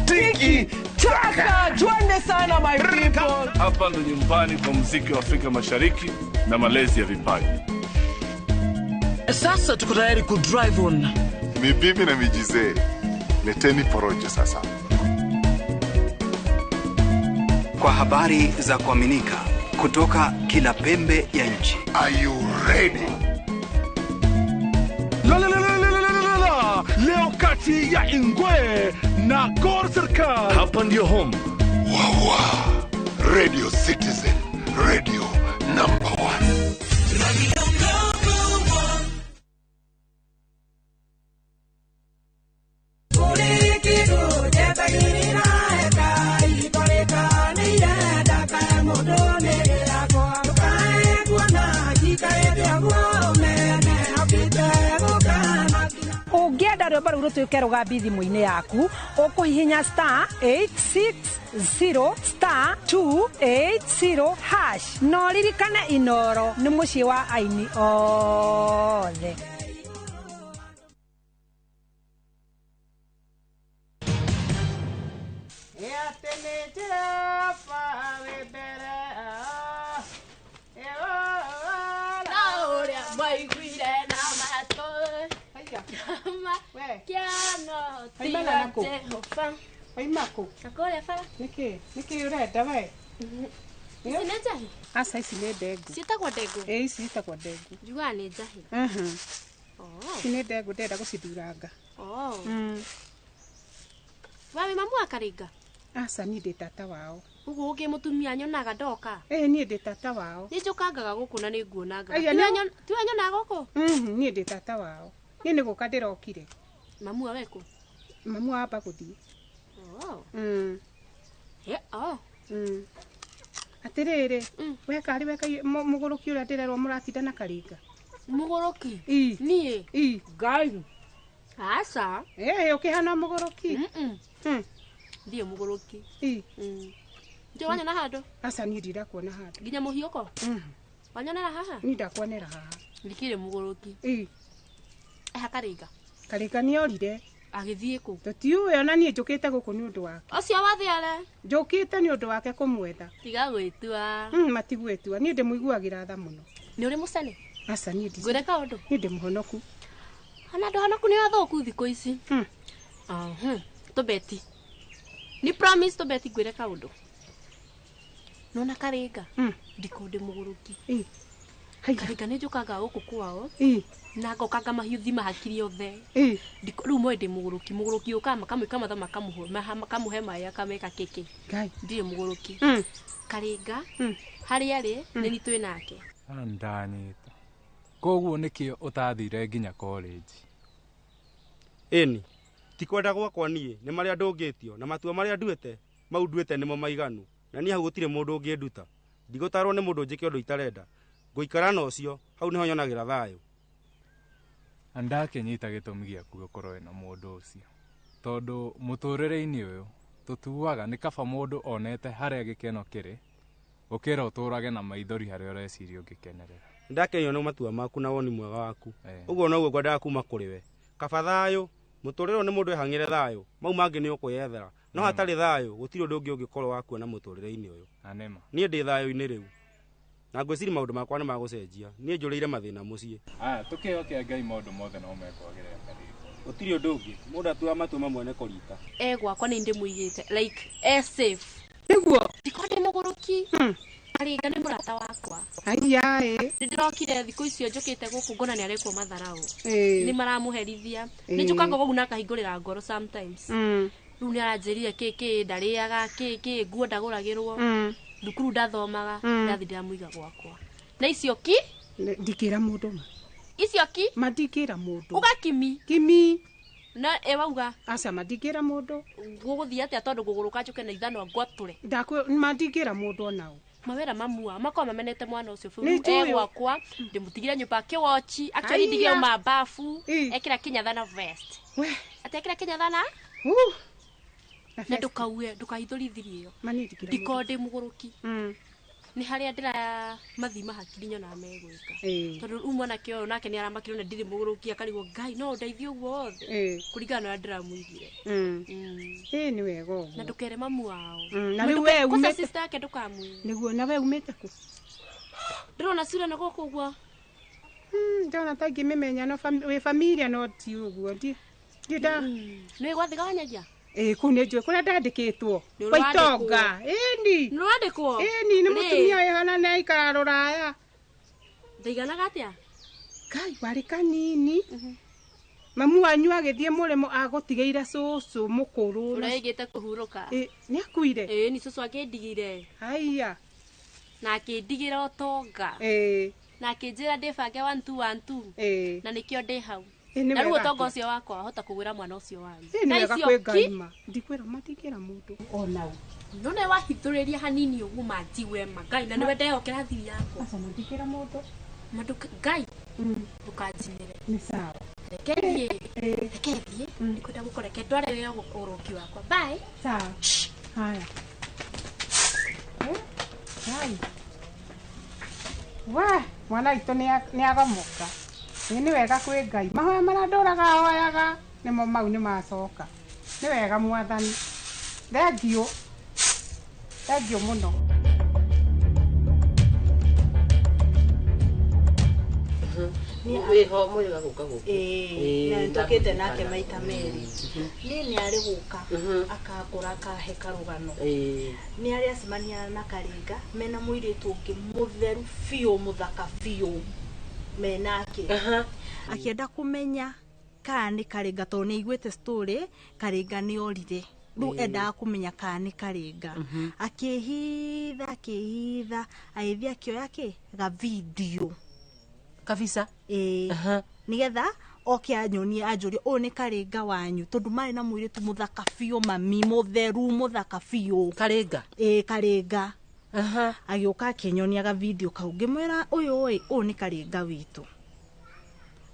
tiki taka, twende sana my people. Hapa ndo nyumbani kwa muziki wa Afrika Mashariki na malezi ya vipaji. Sasa tuko tayari ku drive on. Ni bibi na mijizee, leteni porojo sasa. Kwa habari za kuaminika kutoka kila pembe ya nchi. Are you ready? La la la la la la la la. Leo kati ya Ingwe na Gor Serikal. Hapa ndio home. Wawa. Radio Citizen, radio number 1. Radio number 1. Ũngĩenda rwĩmbo rũu rũtuĩke rũgambi thimũ-inĩ yaku, ũkũhihinya star 860 star 280 hash. Na ũririkane Inoro nĩ mũciĩ wa aini othe. Nĩkĩ ũrenda we? Ici nĩ njahi? Aca, ici nĩ ndengũ. Ciĩtagwo ndengũ? Ĩĩ, ici ciĩtagwo ndengũ. Njugaga nĩ njahi. Ici nĩ ndengũ ndĩrenda gũcithuranga. We wĩ mamu wa Karinga? Aca, niĩ ndĩ tata wao. Ũguo ũngĩ mũtumia nyonaga ndoka? Ĩĩ, niĩ ndĩ tata wao. Nĩ njũkangaga gũkũ na nĩ nguonangaga. Tiwe nyonaga gũkũ? Niĩ ndĩ tata wao. Niĩ nĩ gũka ndĩrokire. Mamu wa wekũ? Mamu wamba gũthiĩ. Atĩrĩrĩ, we karĩ we mũgũrũki ũrĩa ndĩrerwo mũratinda na Karinga. Mũgũrũki? Niĩ? Ngai. Aca. Ĩĩ, ũkĩhana mũgũrũki. Ndiĩ mũgũrũki. Njũ wanyona handũ? Aca, niĩ ndirakuona handũ. Nginya mũhiũko? Wanyonera haha? Niĩ ndakuonera haha. Ndikĩrĩ mũgũrũki. Eha Karinga? Karinga nĩorire. Agĩthiĩ kũ? Tũtiũĩ, ona niĩ njũkĩte gũkũ nĩ ũndũ wake. Ũcio wathiare? Njũkĩte nĩ ũndũ wake kũmwetha. Tiga gwĩtua. Matigwĩtua, niĩ ndĩmũiguagĩra tha mũno. Nĩ ũrĩ mũcene? Aca, niĩ ndi. Ngwĩre kaũndũ? Niĩ ndĩ mũhonoku. Ona andũ honoku nĩ athũku thikũ ici. Tũbeti. Ni promise tũbeti ngwĩre kaũndũ. Nona Karinga? Ndiko ndĩ mũgũrũki. Karinga nĩ njũkaga gũkũ kwao. Na ngokanga mahiũ thima hakiri othe. Rĩu moĩ ndĩ mũgũrũki, mũgũrũki ũkaga makamwĩka matha makamũhe maĩ akameka kĩkĩ. Ndirĩ mũgũrũki. Karinga harĩa arĩ nĩ ni twĩ nake. Ndanyita. Koguo nĩkĩo ũtathire nginya college. Ĩni, ti kwenda gwakwa niĩ nĩ marĩa ndũngĩtio na matua marĩa nduĩte mau nduĩte nĩmo maiganu, na niĩ hau gũtirĩ mũndũ ũngĩnduta. Ndigũtarwo nĩ mũndũ njĩke ũndũ itarenda. Ngũikara na ũcio, hau nĩho nyonagĩra thayũ. Ndakĩnyita gĩtũmi gĩaku gũkorwo wĩna mũndũ ũcio, tondũ mũtũrĩre-inĩ ũyũ tũtuaga nĩ kaba mũndũ onete harĩa gĩkeno kĩrĩ gũkĩra ũtũrage na maithori harĩa ũreciria ũngĩkenerera. Ndakenio nĩ matua maku na woni mwega waku. Ũguo noguo ngwendaga kuma kũrĩ we. Kaba thayũ, mũtũrĩre ũyũ nĩ mũndũ ehang'ĩre thayũ, mau mangĩ nĩ ũkwĩyethera. No hatarĩ thayũ gũtirĩ ũndũ ũngĩ ũngĩkorwo wa kuona mũtũrĩre-inĩ ũyũ. Niĩ ndĩ thayũ-inĩ rĩu. Na ngwĩciria maũndũ makwa nĩ magũcenjia. Niĩ njũrĩire mathĩna mũciĩ. Aya, tũkĩhoke Ngai maũndũ mothe no mekwagĩrĩra Karinga. Gũtirĩ ũndũ ũngĩ, mũndũ atuaga matua mamwe nĩ kũrita. E gwakwa nĩ ndĩmũigĩte like e safe. Nĩguo. Ndiko ndĩ mũgũrũki. Karinga nĩ mũrata wakwa. Aya ĩ. Nĩ ndĩrokire thikũ icio njũkĩte gũkũ ngona nĩ arekwo matharaũ. Nĩ maramũherithia. Nĩ njũkaga gũkũ na akahingũrĩra ngoro sometimes. Rĩu nĩ aranjĩrire kĩ kĩ ndarĩaga kĩ kĩ nguo ndagũragĩrwo. Thukuru ndathomaga, ndathi ndĩramũiga gwakwa. Na icio ki? Ndikĩra mũndũ ma. Icio ki? Ma ndikĩra mũndũ. Uga kimi? Kimi. Na ĩ wauga? Aca, ma ndingĩra mũndũ. Gũgũthiĩ atĩa tondũ ngũgũrũka njũke na ithanwa ngwatũre? Ma ndingĩra mũndũ onao. Mawĩra mamua makorwo mamenete mwana ũcio biũ. E gwakwa ndĩmũtigire nyũmba akĩwochi, actually ndigire uma bafu, ekĩra kĩnyatha na vest. Atĩ ekĩra kĩnyatha na? Na ndũkauge, ndũkahithũrithirie ĩyo. Ndiko ndĩ mũgũrũki. Nĩ harĩa ndĩra mathima hakiri nyonaga megwĩka. Tondũ rĩu mwanake ũyũ nake nĩ aramakire na ndirĩ mũgũrũki akarigwo Ngai no ũndeithie ũguo wothe. Kũringana na ũrĩa ndĩramũigire. Ĩĩ nĩ wega ũguo. Na ndũkere mamu wao. Na rĩu we umĩte sister yake ndũkamwĩre. Nĩguo, na we umĩte kũ? Ndĩrona cura na gũkũ ũguo. Ndona ta ngĩmĩmenya no wĩ familia no ti ũguo ndi ndida. Nĩ gwathiga wanyagia? Kũu nĩ njũĩ kũrĩa ndandĩkĩtwo. Kwa itonga. Ĩni. Nĩ wandĩkwo? Ĩni nĩ mũtumia wĩhana nĩ aikara rũraya. Ndaiganaga atĩa? Kai warĩ kanini. Mamu wanyu agĩthiĩ mũrĩmo agũtigĩire cũcũ mũkũrũ. Ũrĩa kũhurũka. Nĩ akuire? Nĩ cũcũ akĩndigire. Haiya. Na akĩndigĩra ũtonga. Na akĩnjĩra ndĩbange 1 2 1 2. Na nĩkĩo ndĩ hau. Na rĩu ũtonga ũcio wakwa hota kũgwĩra mwana ũcio wanyu. Na icio kwĩ Ngai ma. Ndikwĩra matingĩra mũndũ ona ũ. No nĩ wahithũrĩria hanini ũguo manjigue ma Ngai na nĩwe ndehokera thiri yakwa. Aca ndingĩra mũndũ. Mandũ Ngai. Ndũkanjinĩre. Nĩ sawa. Reke thiĩ. Reke thiĩ. Ndikwenda gũkũreke ndware wĩra ũrũki wakwa. Bye. Sawa. Haya. Hai. We, mwana witũ nĩ agomoka. Nĩ wega kwĩ Ngai. Mahoya marĩa ndũraga hoyaga nĩmo mau nĩ macoka. Nĩ wega mwathani. Thengiũ. Thengiũ mũno. Wĩho mũrĩga gũka gũkũ. Na nĩtũkĩte nake maita merĩ. Niĩ nĩ arĩ gũka akangũra akahe karũgano. Nĩ arĩ acemania na Karinga mena mũirĩtu ũngĩ mũtheru biũ mũthaka biũ menake. Akĩenda kũmenya kana nĩ Karinga tondũ nĩ aiguĩte story Karinga nĩ orire. Rĩu endaga kũmenya kana nĩ Karinga. Akĩhitha akĩhitha agĩthiĩ akĩoya kĩ ga video. Kabisa. Nigetha oke anyonie anjũrie ũyũ nĩ Karinga wanyu tondũ marĩ na mũirĩtu mũthaka biũ mami mũtheru mũthaka biũ. Karinga. Karinga. Agĩũka akĩnyonia ga video kau ngĩmwĩra ũyũ ĩ ũyũ nĩ Karinga witũ.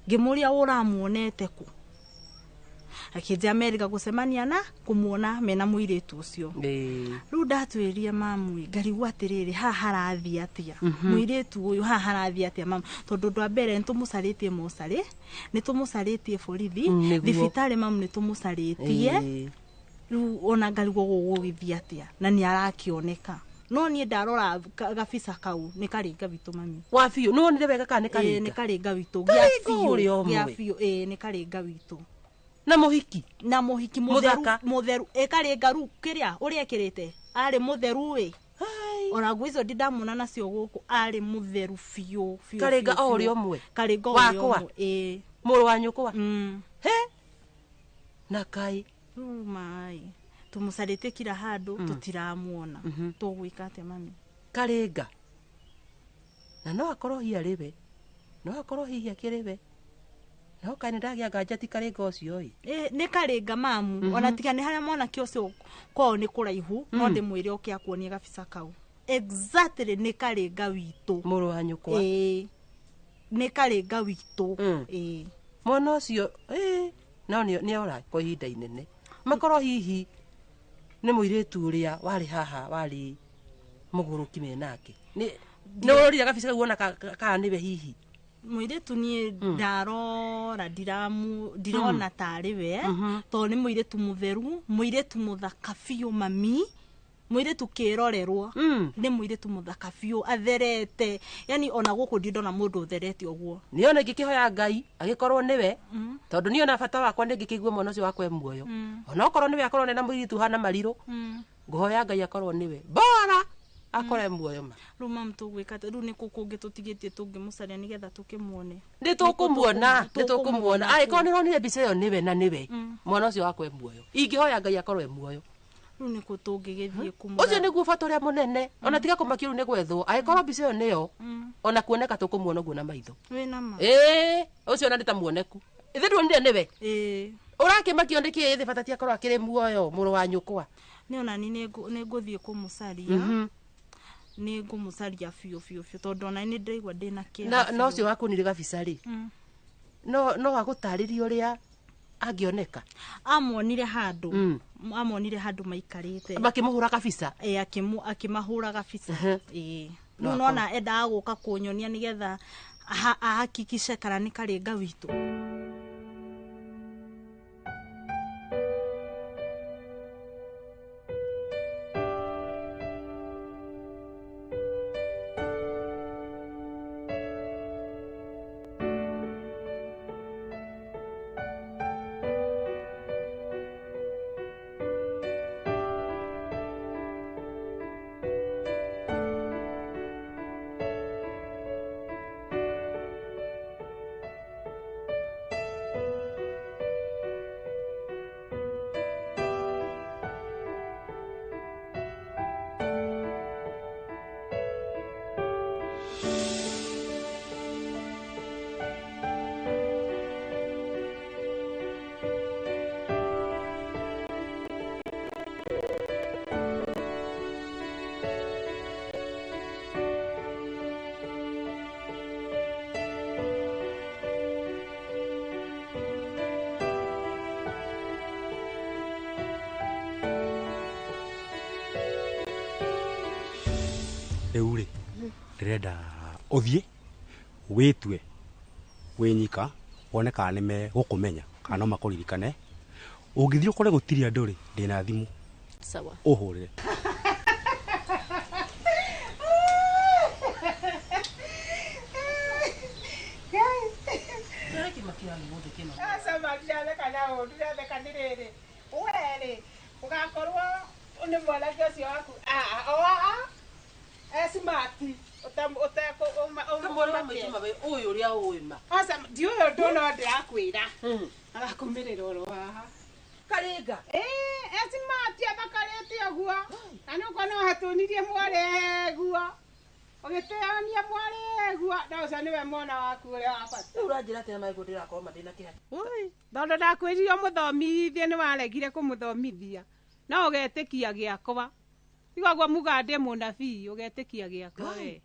Ngĩmũria ũramuonete kũ. Akĩnjĩra Amerika gũcemania na kũmuona mena mũirĩtu ũcio. Rĩu ndatwĩrie mamu ngarigwo atĩrĩrĩ haha harathiĩ atĩa. Mũirĩtu ũyũ haha harathiĩ atĩa mamu tondũ ũndũ wa mbere nĩtũmũcarĩtie mocarĩ, nĩtũmũcarĩtie borithi, thibitarĩ mamu nĩtũmũcarĩtie. Rĩu ona ngarigwo gũgũgĩthiĩ atĩa na nĩ arakĩoneka. No niĩ ndarora gabica kau nĩ Karinga witũ mami. Wa biũ nĩ wonire wega kana nĩ Karinga? Nĩ Karinga witũ. Gĩa biũ. Gĩa biũ nĩ Karinga witũ. Na mũhiki. Na mũhiki mũtheru mũtheru Karinga rĩu kĩrĩa ũrĩa ekĩrĩte arĩ mũtheru ĩ. Ona nguo icio ndindamuona nacio gũkũ arĩ mũtheru biũ biũ. Karinga o ũrĩa ũmwe. Karinga o ũrĩa ũmwe. Mũrũ wa nyũkwa. He. Na kai. Rĩu mai tũmũcarĩtie kila handũ tũtiramuona. Tũgwĩka atĩa mami? Karinga. Na no akorwo hihi arĩ we. No akorwo hihi akĩrĩ we. No kaĩ nĩndagĩa nganja ti Karinga ũcio ĩ. Nĩ Karinga mamu. Ona tiga nĩ harĩa mwanake ũcio kwao nĩ kũraihu no ndĩmwĩre oke akuonie gabica kau. Exactly nĩ Karinga witũ. Mũrũ wa nyũkwa. Nĩ Karinga witũ. Mwana ũcio no nĩ ora kwa ihinda inene. Makorwo hihi nĩ mũirĩtu ũrĩa warĩ haha warĩ mũgũrũki menake. Nĩ ũrorire gabica kau wona kana nĩwe hihi. Mũirĩtu niĩ ndarora ndirona tarĩ we tondũ nĩ mũirĩtu mũtheru mũirĩtu mũthaka biũ mami mũirĩtu kĩrorerwo nĩ mũirĩtu mũthaka biũ atherete yani ona gũkũ ndindona mũndũ ũtherete ũguo. Nĩ ona ingĩkĩhoya Ngai agĩkorwo nĩwe tondũ niĩ ona bata wakwa nĩ ngĩkĩigue mwana ũcio wakwa e muoyo. Ona okorwo nĩwe akorwo nena mũirĩtu hana marirũ ngũhoya Ngai akorwo nĩwe bora akore muoyo ma. Rĩu mamu tũgwĩka atĩa? Rĩu nĩ kũ kũngĩ tũtigĩtie tũngĩmũcaria nĩgetha tũkĩmuone? Nĩ tũkũmuona, nĩ tũkũmuona. Angĩkorwo nĩ ũronire mbica ĩyo nĩwe na nĩwe mwana ũcio wakwa e muoyo. Ingĩhoya Ngai akorwo e muoyo. Rĩu nĩ kũ tũngĩgĩthiĩ kũmũra? Ũcio nĩguo bata ũrĩa mũnene. Ona tiga kũmakio rĩu nĩ gwethwo. Angĩkorwo mbica ĩyo nĩyo ona kuoneka tũkũmuona ũguo na maitho. Wĩna ma? Ũcio ona nĩ ta muoneku. Ithe nduonire nĩwe? Ũrakĩmakio nĩkĩ thĩ bata ti akorwo akĩrĩ muoyo mũrũ wa nyũkwa. Nĩ ona niĩ nĩ ngũthiĩ kũmũcaria. Nĩ ngũmũcaria biũ biũ biũ tondũ ona nĩ ndĩraigua ndĩna kĩeha. Na ũcio wakuonire gabica rĩ no agũtarĩrie ũrĩa angĩoneka. Amuonire handũ. Amuonire handũ maikarĩte. Makĩmũhũra gabica. Akĩmahũra gabica. Rĩu nona endaga gũka kũnyonia nĩgetha ahakikishe kana nĩ Karinga witũ. Rĩu rĩ ndĩrenda ũthiĩ wĩtue wĩnyika wone kana nĩ megũkũmenya kana no makũririkane. Ũngĩthiĩ ũkore gũtirĩ andũ rĩ ndĩna thimũ. Sawa. Ũhũrĩre. Ugakorwo nĩ mwanake ũcio waku ũyũ ũrĩa ũĩ ma. Aca ndiũĩ ũndũ no ndĩrakwĩra. Agakumĩrĩra oro haha. Karinga. Esimati athakarĩte ũguo. Na nĩ ũkuona hatunirie mwarĩ guo. Ũgĩteania mwarĩ guo. Na ũcio nĩwe mwana waku ũrĩa wa bata. Rĩu ũranjĩra atĩa na maigũ ndĩrakorwo ma ndĩna kĩeha. Tondũ ndakwĩrire ũmũthomithie nĩ waregire kũmũthomithia. No ũgetĩkia gĩakwa. Tiga ũguo muga ndĩ mũnabii ũgetĩkia gĩakwa we.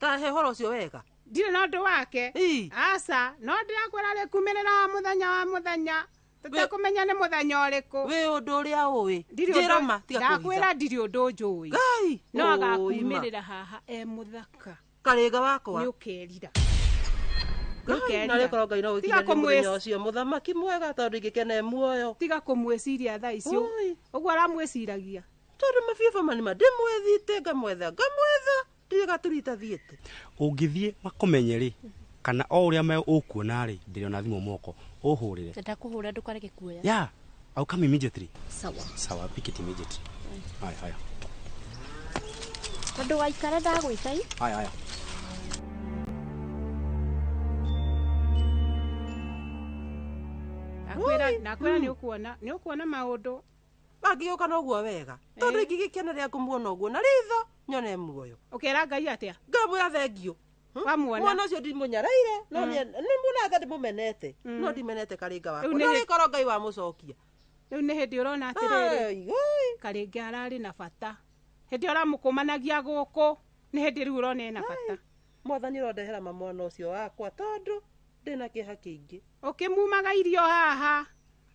Ta he ũhoro ũcio wega. Ndirĩ na ũndũ wake. Aca, no ndĩrakwĩra rĩkumĩrĩra mũthenya wa mũthenya. Tũtekũmenya nĩ mũthenya ũrĩkũ. Wĩ ũndũ ũrĩa ũĩ. Njĩra ma tiga kũhitha. Ndakwĩra ndirĩ ũndũ njũĩ. No agakumĩrĩra haha e mũthaka. Karinga wakwa. Nĩ ũkerira. Narĩ korwo Ngai no gũkinya mũthenya ũcio mũthamaki mwega tondũ ingĩkena muoyo. Tiga kũmwĩciria thaa icio. Ũguo aramwĩciragia. Tondũ mabiba manima ndĩmwethite ngamwetha ngamwetha ndirĩ gaturita thiĩte. Ũngĩthiĩ makũmenye rĩ kana o ũrĩa me ũkuona rĩ ndĩrĩ thimũ moko ũhũrĩre. Ndakũhũra ndũkareke kuoya. Yeah, I'll come immediately. Sawa. Sawa, pick it immediately. Haya haya. Tondũ waikara ndagwĩta i. Haya haya. Nakwĩra nĩ ũkuona nĩ ũkuona maũndũ. Mangĩgĩũka noguo wega tondũ ingĩgĩkena rĩrĩa ngũmuona ũguo na ritho nyone muoyo. Ũkera Ngai atĩa? Ngamwĩra thengiũ. Wamuona? Mwana ũcio ndimũnyaraire no nĩ ndĩmũmenete no ndimenete Karinga wakwa no rĩkorwo Ngai wamũcokia. Rĩu nĩ hĩndĩ ũrona atĩrĩrĩ Karinga ararĩ na bata. Hĩndĩ ũramũkũmanagia gũkũ nĩ hĩndĩ rĩu ũrona ena bata. Mwathani ũrondehera ma mwana ũcio wakwa tondũ ndĩna kĩeha kĩingĩ. Ũkĩmumaga irio haha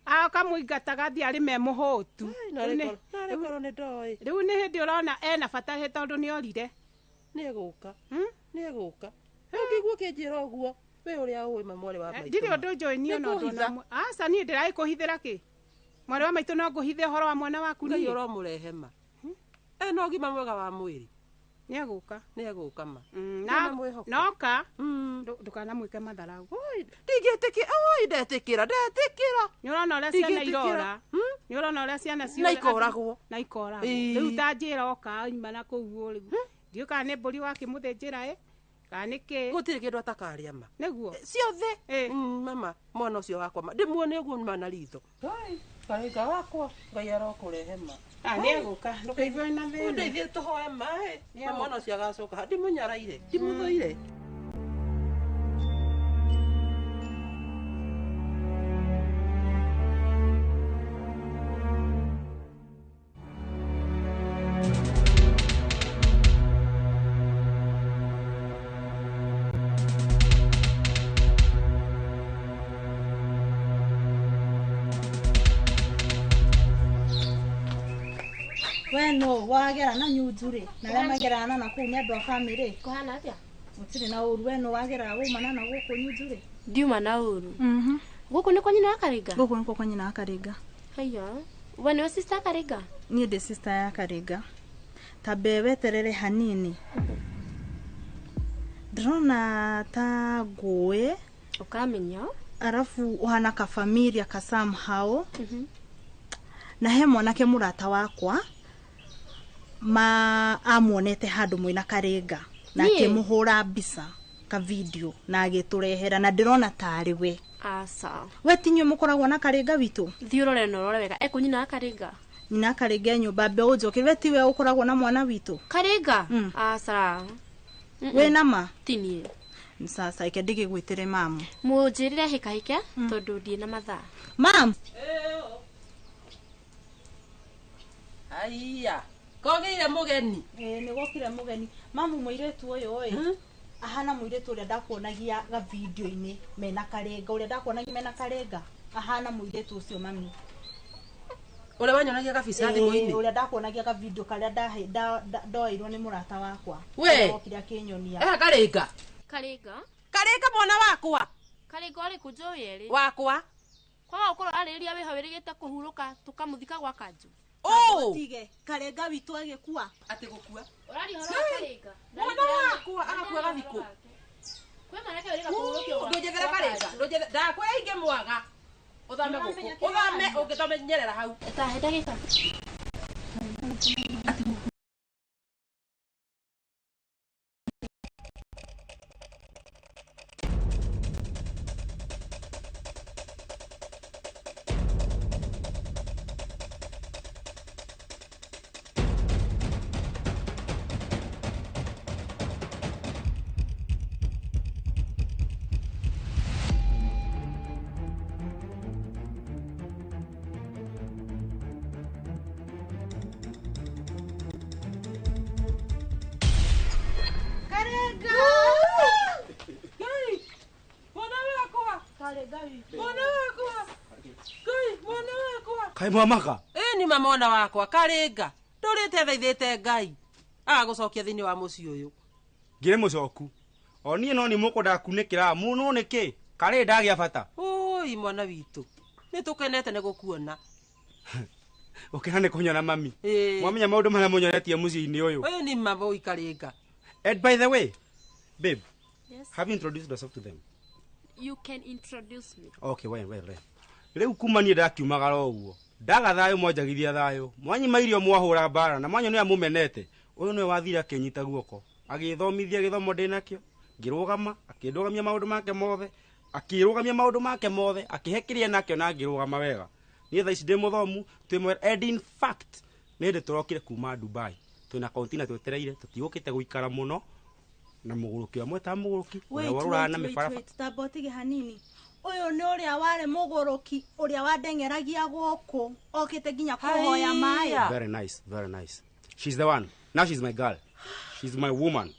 akamũingataga athiĩ arĩme mũhũtu. Narĩ korwo nĩ ndoĩ. Rĩu nĩ hĩndĩ ũrona ena bata tondũ nĩ orire. Nĩ egũka. Nĩ egũka. Ũngĩigua ũkĩnjĩra ũguo wĩ ũrĩa ũĩ ma mwarĩ wa maitũ. Ndirĩ ũndũ njũĩ niĩ ona ũndũ ona. Aca niĩ ndĩragĩkũhithĩra kĩ? Mwarĩ wa maitũ no ngũhithe ũhoro wa mwana waku niĩ. Ngai ũromũrehe ma. Ena ũgima mwega wa mwĩrĩ. Nĩ egũka. Nĩ egũka ma. Noka ndũkanamwĩke matharau. Ndingĩtĩkĩra. Oi ndetĩkĩra ndetĩkĩra. Nĩ ũrona ũrĩa ciana irora. Nĩ ũrona ũrĩa ciana ciora. Na ikoragwo. Na ikoragwo. Rĩu ta njĩra oka oima na kũu rĩu. Ndiũĩ kana nĩ mbũri wakĩmũthĩnjĩra ĩ kana nĩ kĩ. Gũtirĩ kĩndũ atakarĩa ma. Nĩguo. Ciothe. Mama mwana ũcio wakwa ma ndĩmuone ũguo ma na ritho. Karinga wakwa Ngai arokũrehe ma. Nĩ egũka ndũkaigue na thĩna. Ũndeithie tũhoe maĩ. Na mwana ũcio agacoka ndĩmũnyaraire ndĩmũthũire. No wagera na nyunju rĩ na arĩa magerana na kũu nĩ andũ a bamĩrĩ. Kũhana atĩa? Gũtirĩ na ũru. We no wagera waumana na gũkũ nyunju rĩ? Ndiuma na ũru. Gũkũ nĩ kwa nyina wa Karinga? Gũkũ nĩkuo kwa nyina wa Karinga. Haiya. We nĩwe sister Karinga? Niĩ ndĩ sister ya Karinga. Ta mbe weterere hanini. Ndĩrona ta ngũĩ. Ũkamenya. Arabu ũhana ka familia ka somehow. Na he mwanake mũrata wakwa ma amuonete handũ mwĩna Karinga na akĩmũhũra mbica ka video na agĩtũrehera na ndĩrona tarĩ we. Aca. We ti inyuĩ mũkoragwo na Karinga witũ? Thiĩ ũrore na ũrore wega. Ekũ nyina wa Karinga? Nyina wa Karinga e nyũmba mbe ũnjoke. We tiwe ũkoragwo na mwana witũ? Karinga? Aca. Wĩ na ma? Ti niĩ. Sasa ike ndigĩgwĩtĩre mamu. Mũnjĩrĩre hĩkahĩke tondũ ndirĩ na mathaa. Mam. Aiya. Kogĩire mũgeni. Nĩ gokire mũgeni. Mamu mũirĩtu ũyũ ĩ ahana mũirĩtu ũrĩa ndakuonagia ga video-inĩ mena Karinga ũrĩa ndakuonagia mena Karinga ahana mũirĩtu ũcio mami. Ũrĩa wanyonagia gabica thimũ-inĩ? Ũrĩa ndakuonagia ka video karĩa ndoeirwo nĩ mũrata wakwa. We. Okire akĩnyonia. Karinga. Karinga. Karinga mwana wakwa. Karinga ũrĩkũ njũĩ erĩ? Wakwa. Kwaga gũkorwo arĩrĩria wĩho wĩrĩgĩte kũhurũka tũkamũthika gwa kanjũ. Oh! Tige, Karinga witũ agĩkua. Atĩ gũkua? Ũraria ũhoro wa Karinga. Mwana wakwa agakua gathikũ. Kwĩ mwanake wĩrĩga kũhurũkio gwa. Ndũnjethere Karinga. Ndũnjethere ndakwĩra ingĩmwaga. Uthame guku. Uthame ũngĩtomenyerera hau. Tahe ndagĩka. Kai mwamaka? Ni mwana wakwa Karinga. Ndũrĩte thaithĩte Ngai. Agagũcokia thĩinĩ wa mũciĩ ũyũ. Ngĩrĩ mũcoku. O niĩ no nĩ mũkwendaga kunĩkĩra mũno nĩkĩ? Karĩ ndagĩa bata. Oi mwana witũ. Nĩ tũkenete nĩ gũkuona. Ũkena nĩ kũnyona mami. Mwamenya maũndũ marĩa mũnyonetie mũciĩ-inĩ ũyũ. Ũyũ nĩ mama Karinga. And by the way, babe. Yes. Have you introduced yourself to them? You can introduce me. Okay, well. Rĩu kuma niĩ ndakiumagara ũguo. Ndaga thayũ mwanjagithia thayũ. Mwanyima irio mwahũra mbara na mwanyonia mũmenete. Ũyũ nĩwe wathire akĩnyita guoko. Agĩthomithia gĩthomo ndĩ nakĩo. Ngĩrũgama, akĩndũgamia maũndũ make mothe. Akĩrũgamia maũndũ make mothe, akĩhe kĩrĩa nakĩo na ngĩrũgama wega. Niĩ thaa ici ndĩ mũthomu, twĩ mwera. And in fact, nĩ hĩndĩ tũrokire kuma Dubai. Twĩna container twetereire, tũtigũkĩte gũikara mũno. Na mũgũrũki wa mweta mũgũrũki ũrĩa warũraga na mĩbarabara. Tamba ũtige hanini. Ũyũ nĩ ũrĩa warĩ mũgũrũki ũrĩa wandeng'eragia gũkũ okĩte nginya kũhoya maĩ. Very nice, very nice. She's the one. Now she's my girl. She's my woman.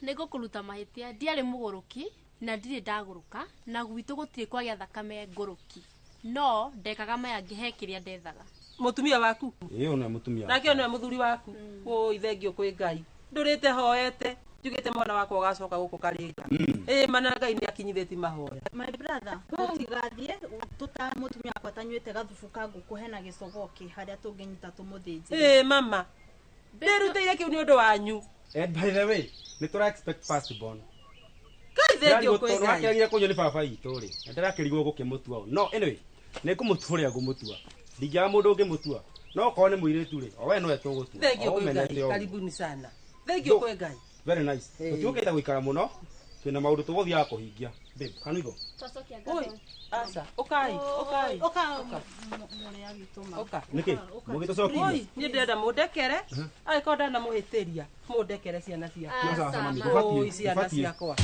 Nĩ ngũkũruta mahĩtia. Ndiarĩ mũgũrũki na ndirĩ ndagũrũka na gwitũ gũtirĩ kwagĩa thakame ngũrũki. No ndekaga maya ngĩhe kĩrĩa ndethaga. Mũtumia waku? Ĩĩ ũyũ nĩwe mũtumia. Nake ũyũ nĩwe mũthuri waku. Ũi thengio kwĩ Ngai. Ndũrĩte hoete. Njugĩte mwana wakwa ũgacoka gũkũ Karinga. Mana Ngai nĩ akinyithĩtie mahoya. My brother, tũtigathiĩ tũta mũtumia wakwa atanyuĩte gathubu ka ngũkũ hena gĩcogoki harĩa tũngĩnyita tũmũthĩnjĩre. Mama. Ndĩrutĩire kĩu nĩ ũndũ wanyu. And by the way, nĩ tũra expect first born. Ngai thengio kwĩ Ngai. Ndĩrakĩagire kũnyua nĩ baba itũ rĩ. Na ndĩrakĩrigwo gũkĩmũtua. No anyway, nĩ ngũmũtua ũrĩa ngũmũtua. Ndingĩaga mũndũ ũngĩmũtua. No okorwo nĩ mũirĩtu rĩ, o we nowe tũgũtua. Thengio kwĩ Ngai. Karibuni sana. Thengio kwĩ Ngai. Very nice. Tũtiũkĩte gũikara mũno. Twĩna maũndũ tũgũthiaga kũhingia. Babe, can we go? Twacokia Oi, aca, ũkai, ũkai. Ũka mũrĩa witũ ma. Ũka. Nĩkĩ? Mũgĩtũcokia. Oi, niĩ ndĩrenda mũndekere. Angĩkorwo ndanamũhĩtĩria, mũndekere ciana ciakwa. Oi, ciana ciakwa.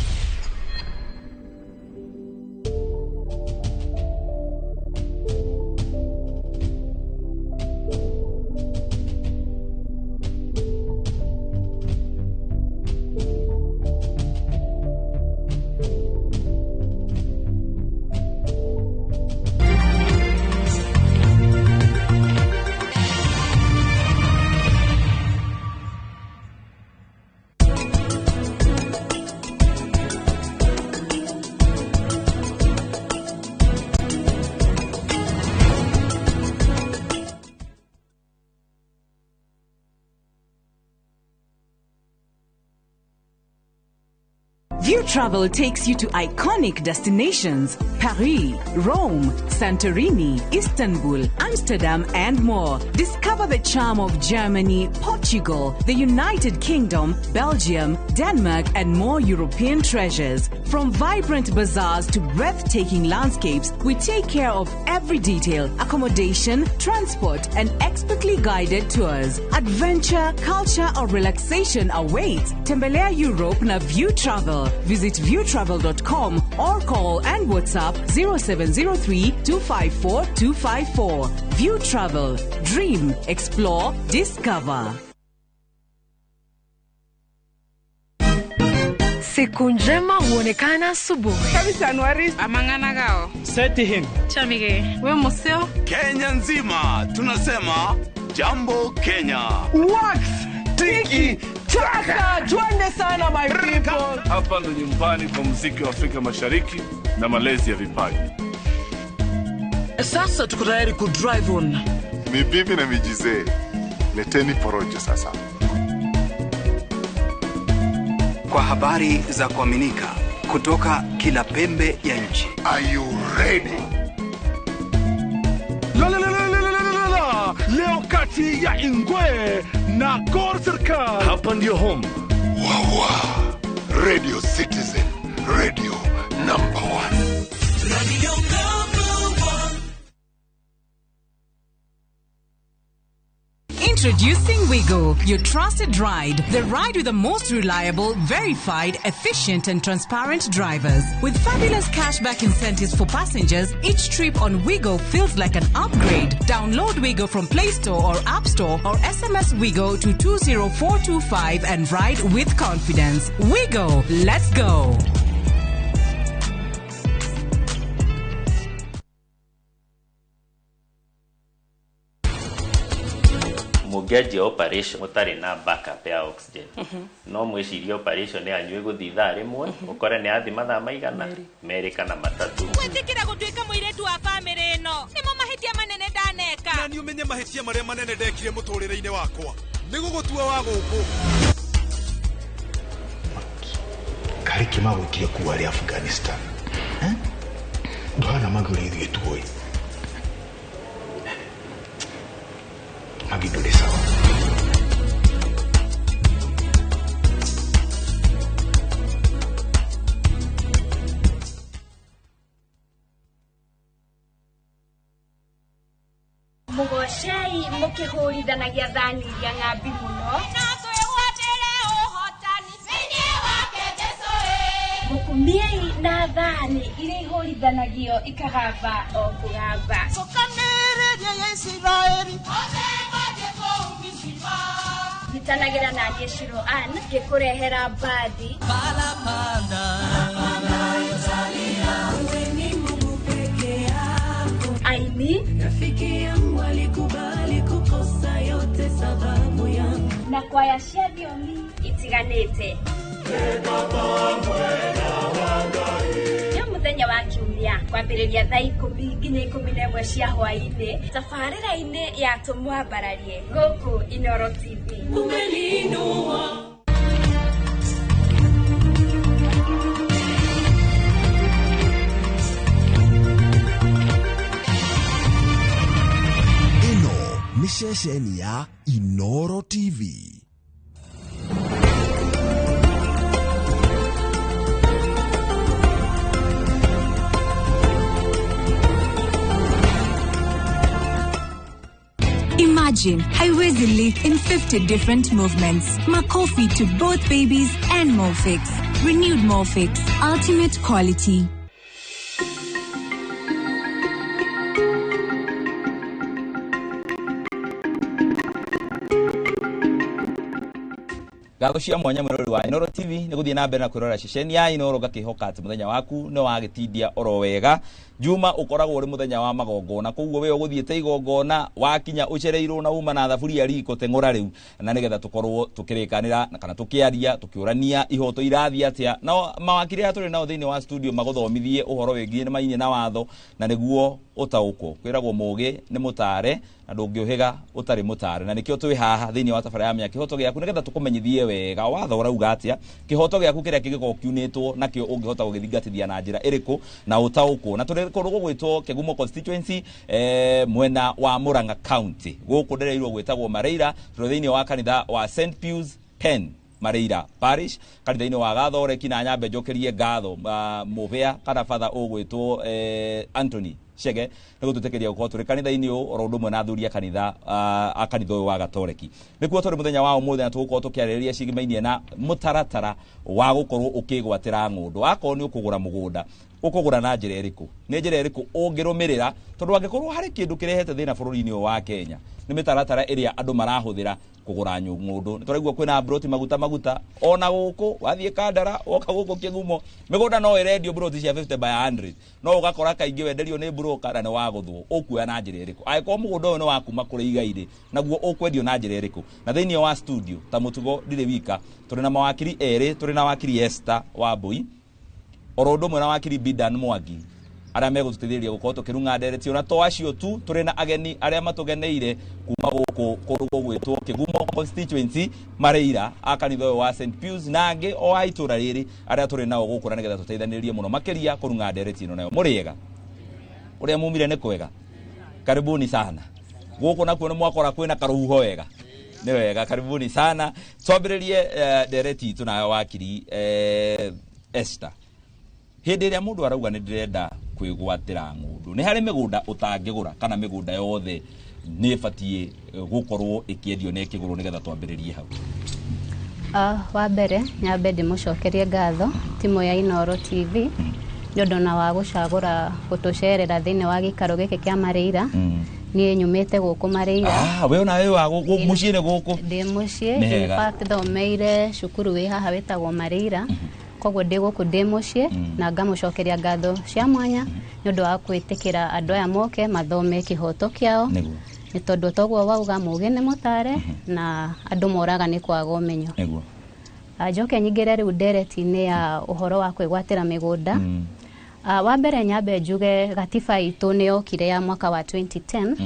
View Travel takes you to iconic destinations: Paris, Rome, Santorini, Istanbul, Amsterdam, and more. Discover the charm of Germany, Portugal, the United Kingdom, Belgium, Denmark, and more European treasures. From vibrant bazaars to breathtaking landscapes, we take care of every detail: accommodation, transport, and expertly guided tours. Adventure, culture, or relaxation awaits. Tembelea Europe na View Travel. Visit viewtravel.com or call and WhatsApp 0703 254 254. View Travel. Dream, explore, discover. Siku njema huonekana asubuhi. Amang'ana gao. Seti him. Chamige. We museo. Kenya nzima tunasema Jambo Kenya. Wax tiki taka, twende sana my people. Hapa ndo nyumbani kwa muziki wa Afrika Mashariki na malezi ya vipaji. Sasa tuko tayari ku drive on. Ni bibi na mijizee, leteni porojo sasa. Kwa habari za kuaminika kutoka kila pembe ya nchi. Are you ready? La la la la la la la la. Leo kati ya Ingwe na Gor Serikal. Hapa ndio home. Wawa. Radio Citizen, radio number 1. Radio number 1. Introducing Wigo, your trusted ride. The ride with the most reliable, verified, efficient and transparent drivers. With fabulous cashback incentives for passengers, each trip on Wigo feels like an upgrade. Download Wigo from Play Store or App Store or SMS Wigo to 20425 and ride with confidence. Wigo, let's go. Mũngĩanjia operation mũtarĩ na backup ya oxygen, no mwĩcirie operation yanyu ĩgũthiĩ ithaa rĩmwe, ũkore nĩ yathi mathaa maigana merĩ kana matatũ. Gwĩtĩkĩra gũtuĩka mũirĩtu wa bamĩrĩ ĩno nĩmo mahĩtia manene ndaneka. Na nĩ ũmenye mahĩtia marĩa manene ndekire mũtũrĩre-inĩ wakwa nĩ gũgũtua wa gũkũ. Karĩ kĩmagũikire kuu arĩ Afghanistan. Ndũhana magũrĩ ithuĩ tuoĩ. Magidole sawa. Mugocei mukihurithanagia thani iria ng'ambi muno. Na twĩgwatĩre ũhotani thĩinĩ wake Jesũ ĩ. Mũkumiei na thani iria ihũrithanagio ikagamba o kũgamba. Cokanĩrĩria ya Isiraeli. Othe mathiĩ kũu Misipa. Nyitanagĩra na niĩ Shiro Ann ngĩkũrehera mbandi. Aini Rafiki yangu alikubali kukosa yote sababu yangu. Na kwaya cia thiomi itiganĩte. Nĩ mũthenya wa kiumia kwambĩrĩria thaa 10 nginya 11 cia hwaĩ-inĩ tabarĩra-inĩ ya Tũmwambararie gũkũ Inoro TV. Umeninua. Ĩno nĩ ceceni ya Inoro TV. Imagine haiwezi lift in 50 different movements. Makofi to both babies and Molfix. Renewed Molfix. Ultimate quality. Ngatho cia mwanya mwĩroreri wa Inoro TV nĩ gũthiĩ na mbere na kwĩrorera ceceni ya Inoro ngakĩhoka atĩ mũthenya waku nĩ wagĩtindia oro wega. Juma ũkoragwo ũrĩ mũthenya wa magongona, koguo we ũgũthiĩte igongona wakinya ũcereirwo na uma na thaburia riko teng'ũra rĩu, na nĩgetha tũkorwo tũkĩrĩkanĩra na kana tũkĩaria tũkĩũrania ihoto irathiĩ atĩa, na mawakiri aya tũrĩ nao thĩinĩ wa studio magũthomithie ũhoro wĩgiĩ mainye na watho na nĩguo ũtaũkwo. Kwĩragwo mũgĩ nĩ mũtare na ndũngĩũhĩga ũtarĩ mũtare, na nĩkĩo twĩ haha thĩinĩ wa tabarĩra ya Menya Kĩhoto Gĩaku nĩgetha tũkũmenyithie wega watho ũrauga atĩa, kĩhoto gĩaku kĩrĩa kĩngĩkorwo kiunĩtwo nakĩo ũngĩhota gũgĩthingatithia na njĩra ĩrĩkũ na ũtaũkwo. Na tũrĩ kũndũ gũgwĩtwo Kĩgumo constituency, mwena wa Murang'a County, gũkũ ndĩreirwo gwĩtagwo Mareira. Tũrĩ thĩinĩ wa kanitha wa St Pius 10 Mareira Parish, kanitha-inĩ wa Gathoreki, na nyambe njokerie ngatho mũbĩa kana father ũgwĩtwo Anthony Chege nĩ gũtwĩtĩkĩria gũkorwo tũrĩ kanitha-inĩ ũyũ oro ũndũ ũmwe na athuri a kanitha a kanitha ũyũ wa Gatoreki. Nĩkuo tũrĩ mũthenya wa ũmũthĩ na tũgũkorwo tũkĩarĩrĩria cigimainie na mũtaratara wa gũkorwo ũkĩgwatĩra ng'ũndũ. Akorwo nĩ ũkũgũra mũgũnda, Ũkũgũra na njĩra ĩrĩkũ? Nĩ njĩra ĩrĩkũ ũngĩrũmĩrĩra? Tondũ angĩkorwo harĩ kĩndũ kĩrehete thĩna bũrũri-inĩ ũyũ wa Kenya, nĩ mĩtaratara ĩrĩa andũ marahũthĩra kũgũra ng'ũndũ. Nĩ tũraigua kwĩna mburoti maguta maguta, ona gũkũ wathiĩ Kandara, woka gũkũ Kĩgumo, mĩgũnda no ĩrendio mburoti cia 50 by 100, no ũgakora kaingĩ wenderio nĩ broker na nĩ wagũthwo. Ũkuoya na njĩra ĩrĩkũ? Angĩkorwo mũgũnda ũyũ nĩ wa kuma kũrĩ igai-rĩ, naguo ũkwendio na njĩra ĩrĩkũ? Na thĩinĩ wa studio ta mũtugo ndirĩ wika, tũrĩ na mawakiri erĩ, tũrĩ na wakiri Esther Wambui oro ũndũ ũmwe na wakiri Bidan Mwangi, arĩa megũtũteithĩrĩria gũkorwo tũkĩrung'a ndereti. Ona to acio tu, tũrĩ na ageni arĩa matũgeneire kuma gũkũ kũndũ gũgwĩtwo Kĩgumo constituency, Mareira a kanitha ũyũ wa St Pius, na angĩ o a itũra rĩrĩ arĩa tũrĩ nao gũkũ, na nĩgetha tũteithanĩrĩrie mũno makĩria kũrung'a ndereti ĩno nayo. Mũrĩega? Ũrĩa mumire nĩ kwega? Karibuni sana. Gũkũ nakuo nĩ mwakora kwĩna karũhuho wega? Nĩ wega, karibuni sana. Twambĩrĩrie ndereti itũ nayo wakiri Esther. Hĩndĩ ĩrĩa mũndũ arauga nĩ ndĩrenda kwĩgwatĩra ng'ũndũ, nĩ harĩ mĩgũnda ũtangĩgũra kana mĩgũnda yothe nĩ ĩbatiĩ gũkorwo ĩkĩendio na ĩkĩgũrwo, nĩgetha twambĩrĩrie hau? Wa mbere nyambe ndĩmũcokerie ngatho timu ya Inooro TV nĩ ũndũ na wa gũcagũra gũtũcerera thĩinĩ wa gĩikaro gĩkĩ kĩa Mareira. Niĩ nyumĩte gũkũ Mareira. Ah, we ona we wa mũciĩ nĩ gũkũ? Ndĩ mũciĩ. Nĩ In hega. fact thomeire cukuru wĩ haha wĩtagwo Mareira, koguo ndĩ gũkũ ndĩ mũciĩ, na ngamũcokeria ngatho cia mwanya nĩ ũndũ wa gwĩtĩkĩra andũ aya moke mathome kĩhoto kĩao, nĩ tondũ toguo wauga mũgĩ nĩ mũtare na andũ moraga nĩ kwaga ũmenyo. Njoke nyingĩre rĩu ndereti-inĩ ya ũhoro wa kwĩgwatĩra mĩgũnda. Wa mbere nyambe njuge gatiba itũ nĩ yokire ya mwaka wa 2010,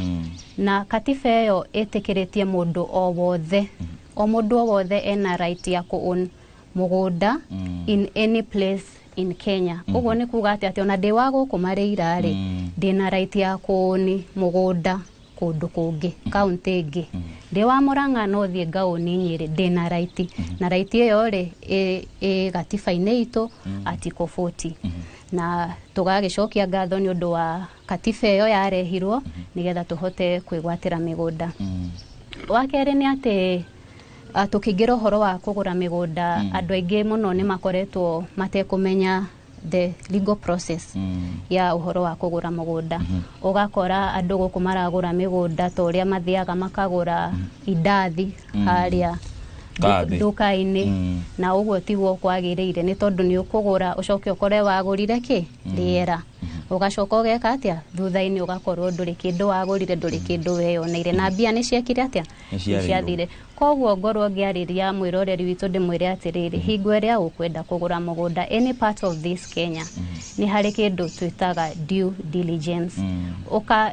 na katiba ĩyo ĩtĩkĩrĩtie mũndũ o wothe, o mũndũ o wothe ena right ya kũ-own mũgũnda in any place in Kenya. Ũguo nĩ kuga atĩ ona ndĩ wa gũkũ Mareira rĩ, ndĩna right ya kũ-own mũgũnda kũndũ kũngĩ, kaũntĩ ĩngĩ. Ndĩ wa Murang'a no thiĩ ngaũni Nyĩrĩ, ndĩna right. Na right ĩyo rĩ ĩ gatiba-inĩ itũ article 40. Na tũgagĩcokia ngatho nĩ ũndũ wa katiba ĩyo yarehirwo nĩgetha tũhote kwĩgwatĩra mĩgũnda. Wa kerĩ nĩ atĩ tũkĩingĩra ũhoro wa kũgũra mĩgũnda, andũ aingĩ mũno nĩ makoretwo matekũmenya the legal process ya ũhoro wa kũgũra mũgũnda. Ũgakora andũ gũkũ maragũra mĩgũnda ta ũrĩa mathiaga makagũra indathi harĩa nduka-inĩ, na ũguo tiguo kwagĩrĩire, nĩ tondũ nĩ ũkũgũra ũcoke ũkore wagũrire kĩ rĩera, ũgacoka ũgeka atĩa thutha-inĩ, ũgakorwo ndũrĩ kĩndũ wagũrire, ndũrĩ kĩndũ weyoneire, na mbia nĩ ciekire atĩa, Nĩ ciathire. Koguo ngorwo ngĩarĩria mwĩroreri witũ ndĩmwĩre atĩrĩrĩ, hingo ĩrĩa ũkwenda kũgũra mũgũnda any part of this Kenya, nĩ harĩ kĩndũ twĩtaga due diligence.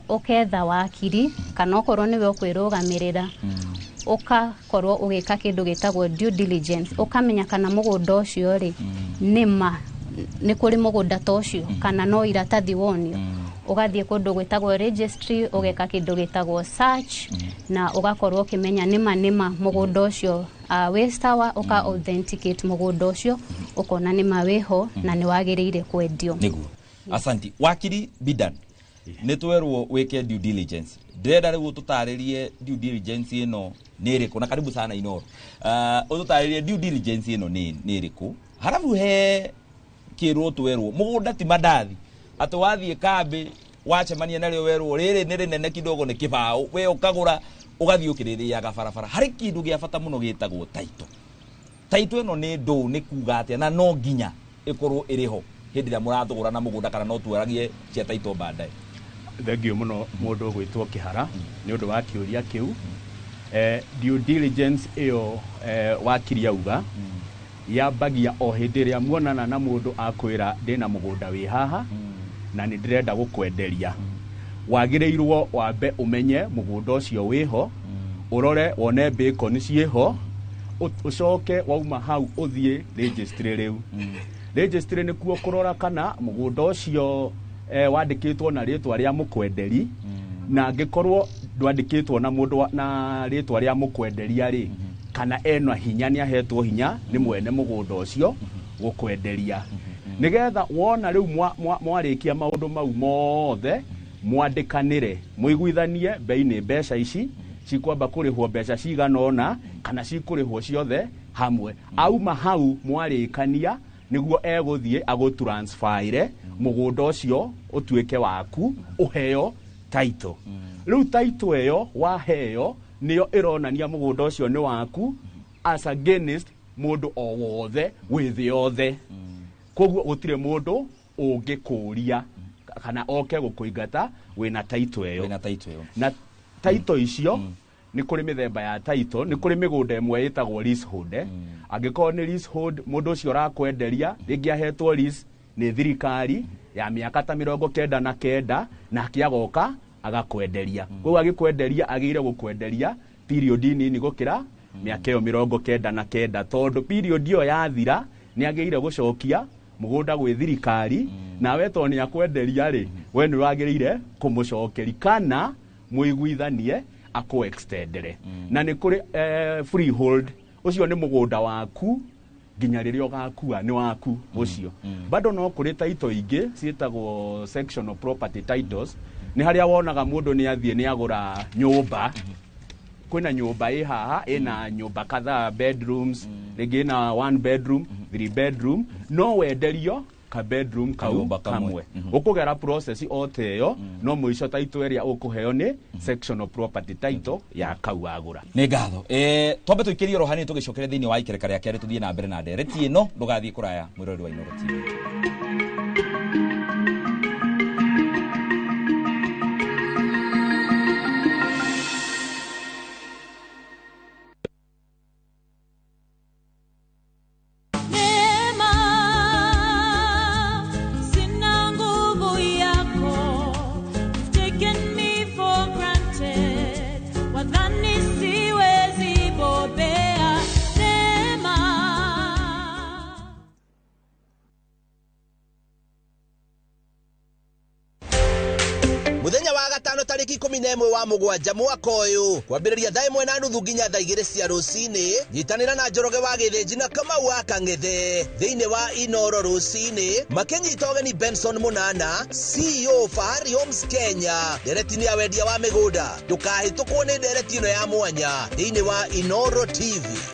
Ũketha wakiri, kana okorwo nĩwe ũkwĩrũgamĩrĩra, ũkakorwo ũgĩka kĩndũ gĩtagwo due diligence, ũkamenya kana mũgũnda ũcio rĩ nĩ ma nĩ kũrĩ mũgũnda ta ũcio kana no iratathi wonio. Ũgathiĩ kũndũ gwĩtagwo registry, ũgeka kĩndũ gĩtagwo search, na ũgakorwo ũkĩmenya nĩma nĩma mũgũnda ũcio wĩ sawa, ũka authenticate mũgũnda ũcio, ũkona nĩma wĩho na nĩ wagĩrĩire kwendio. Nĩguo, asanti wakiri Bidan. Nĩ twerwo wĩke due diligence, ndĩrenda rĩu ũtũtarĩrie due diligence ĩno nĩ ĩrĩkũ, na karibu sana Inooro. Ũtũtarĩrie due diligence ĩno nĩ ĩrĩkũ, harabu he kĩrwo twerwo mũgũnda ti mandathi atĩ wathiĩ kambĩ wacemania narĩo werwo rĩrĩ nĩ rĩnene kidogo nĩ kĩbaũ, we ũkagũra ũgathiĩ ũkĩrĩrĩaga barabara. Harĩ kĩndũ gĩa bata mũno gĩtagwo title. Title ĩno nĩ ndũ, nĩ kuga atĩa, na no nginya ĩkorwo ĩrĩ ho hĩndĩ ĩrĩa mũrathũgũra na mũgũnda, kana no tuaragie cia title baadaye? Thengio mũno mũndũ ũgwĩtwo Kĩhara nĩ ũndũ wa kĩũria kĩu. Due diligence ĩyo wakiri auga yambagia o hĩndĩ ĩrĩa muonana na mũndũ akwĩra ndĩna mũgũnda wĩ haha na nĩ ndĩrenda gũkwenderia. Wagĩrĩirwo wambe ũmenye mũgũnda ũcio wĩho, ũrore wone bacon ciĩho, ũcoke wauma hau ũthiĩ registry rĩu. Registry nĩkuo kũrora kana mũgũnda ũcio wandĩkĩtwo na rĩtwa rĩa mũkwenderi, na angĩkorwo ndwandĩkĩtwo na mũndũ na rĩtwa rĩa mũkwenderia rĩ, kana ena hinya, nĩ ahetwo hinya nĩ mwene mũgũnda ũcio gũkwenderia. Nĩgetha wona rĩu mwarĩkia maũndũ mau mothe, mwandĩkanĩre, mũiguithanie bei nĩ mbeca ici cikwamba kũrĩhwo mbeca cigana ũna kana cikũrĩhwo ciothe hamwe. Auma hau mwarĩkania, Nĩguo egũthiĩ agũtransferire mũgũnda ũcio ũtuĩke waku, ũheo title. Rĩu title ĩyo waheo nĩyo ĩronania mũgũnda ũcio nĩ waku as against mũndũ o wothe wĩ thĩ yothe. Koguo gũtirĩ mũndũ ũngĩkũria kana oke gũkũingata wĩna title ĩyo. Wĩna title ĩyo. Na title icio, nĩ kũrĩ mĩthemba ya title. Nĩ kũrĩ mĩgũnda ĩmwe ĩtagwo leasehold. Angĩkorwo nĩ leasehold, mũndũ ũcio ũrakwenderia rĩngĩ ahetwo lease nĩ thirikari ya mĩaka ta 99, nake agoka agakwenderia. Koguo agĩkwenderia agĩire gũkwenderia period nini gũkĩra mĩaka ĩyo 99, tondũ period ĩyo yathira nĩ agĩire gũcokia mũgũnda gwĩ thirikari. Nawe tondũ nĩ akwenderia rĩ, we nĩ wagĩrĩire kũmũcokeri kana mũiguithanie akũ extendere. Na nĩ kũrĩ freehold. Ũcio nĩ mũgũnda waku nginya rĩrĩa ũgakua, nĩ waku ũcio. Bado no kũrĩ title ingĩ ciĩtagwo sectional property titles. Nĩ harĩa wonaga mũndũ nĩ athiĩ nĩ agũra nyũmba, kwĩna nyũmba ĩ haha ĩna nyũmba kadhaa, bedrooms, rĩngĩ ĩna one bedroom, three bedroom, no wenderio ka bedroom kau Kanyũmba kamwe. Kamwe. Ũkũgera process o ta ĩyo, no mũico title ĩrĩa ũkũheo nĩ sectional property title ya kau wagũra. Nĩ ngatho. Twambe tũikĩrie oro hanini, tũgĩcokere thĩinĩ wa ikereka rĩa kerĩ tũthiĩ na mbere na ndereti ĩno. Ndũgathiĩ kũraya, mwĩroreri wa Inooro TV. Neema, sina nguvu yako. You've taken me for granted. Wadhani siwezi bobea. Neema. Muthenya wa gatano tariki 11 wa 7 mwaka ũyũ, kwambĩrĩria thaa 1:30 nginya thaa 2 cia rũcinĩ, nyitanĩra na Njoroge wa Gĩthĩnji na Kamau wa Kang'ethe thĩinĩ wa Inoro rũcinĩ, makĩnyita ũgeni Benson Mũnana, CEO Fahari Homes Kenya. Ndereti nĩ ya wendia wa mĩgũnda. Ndũkahĩtũkwo nĩ ndereti ĩno ya mwanya thĩinĩ wa Inoro TV.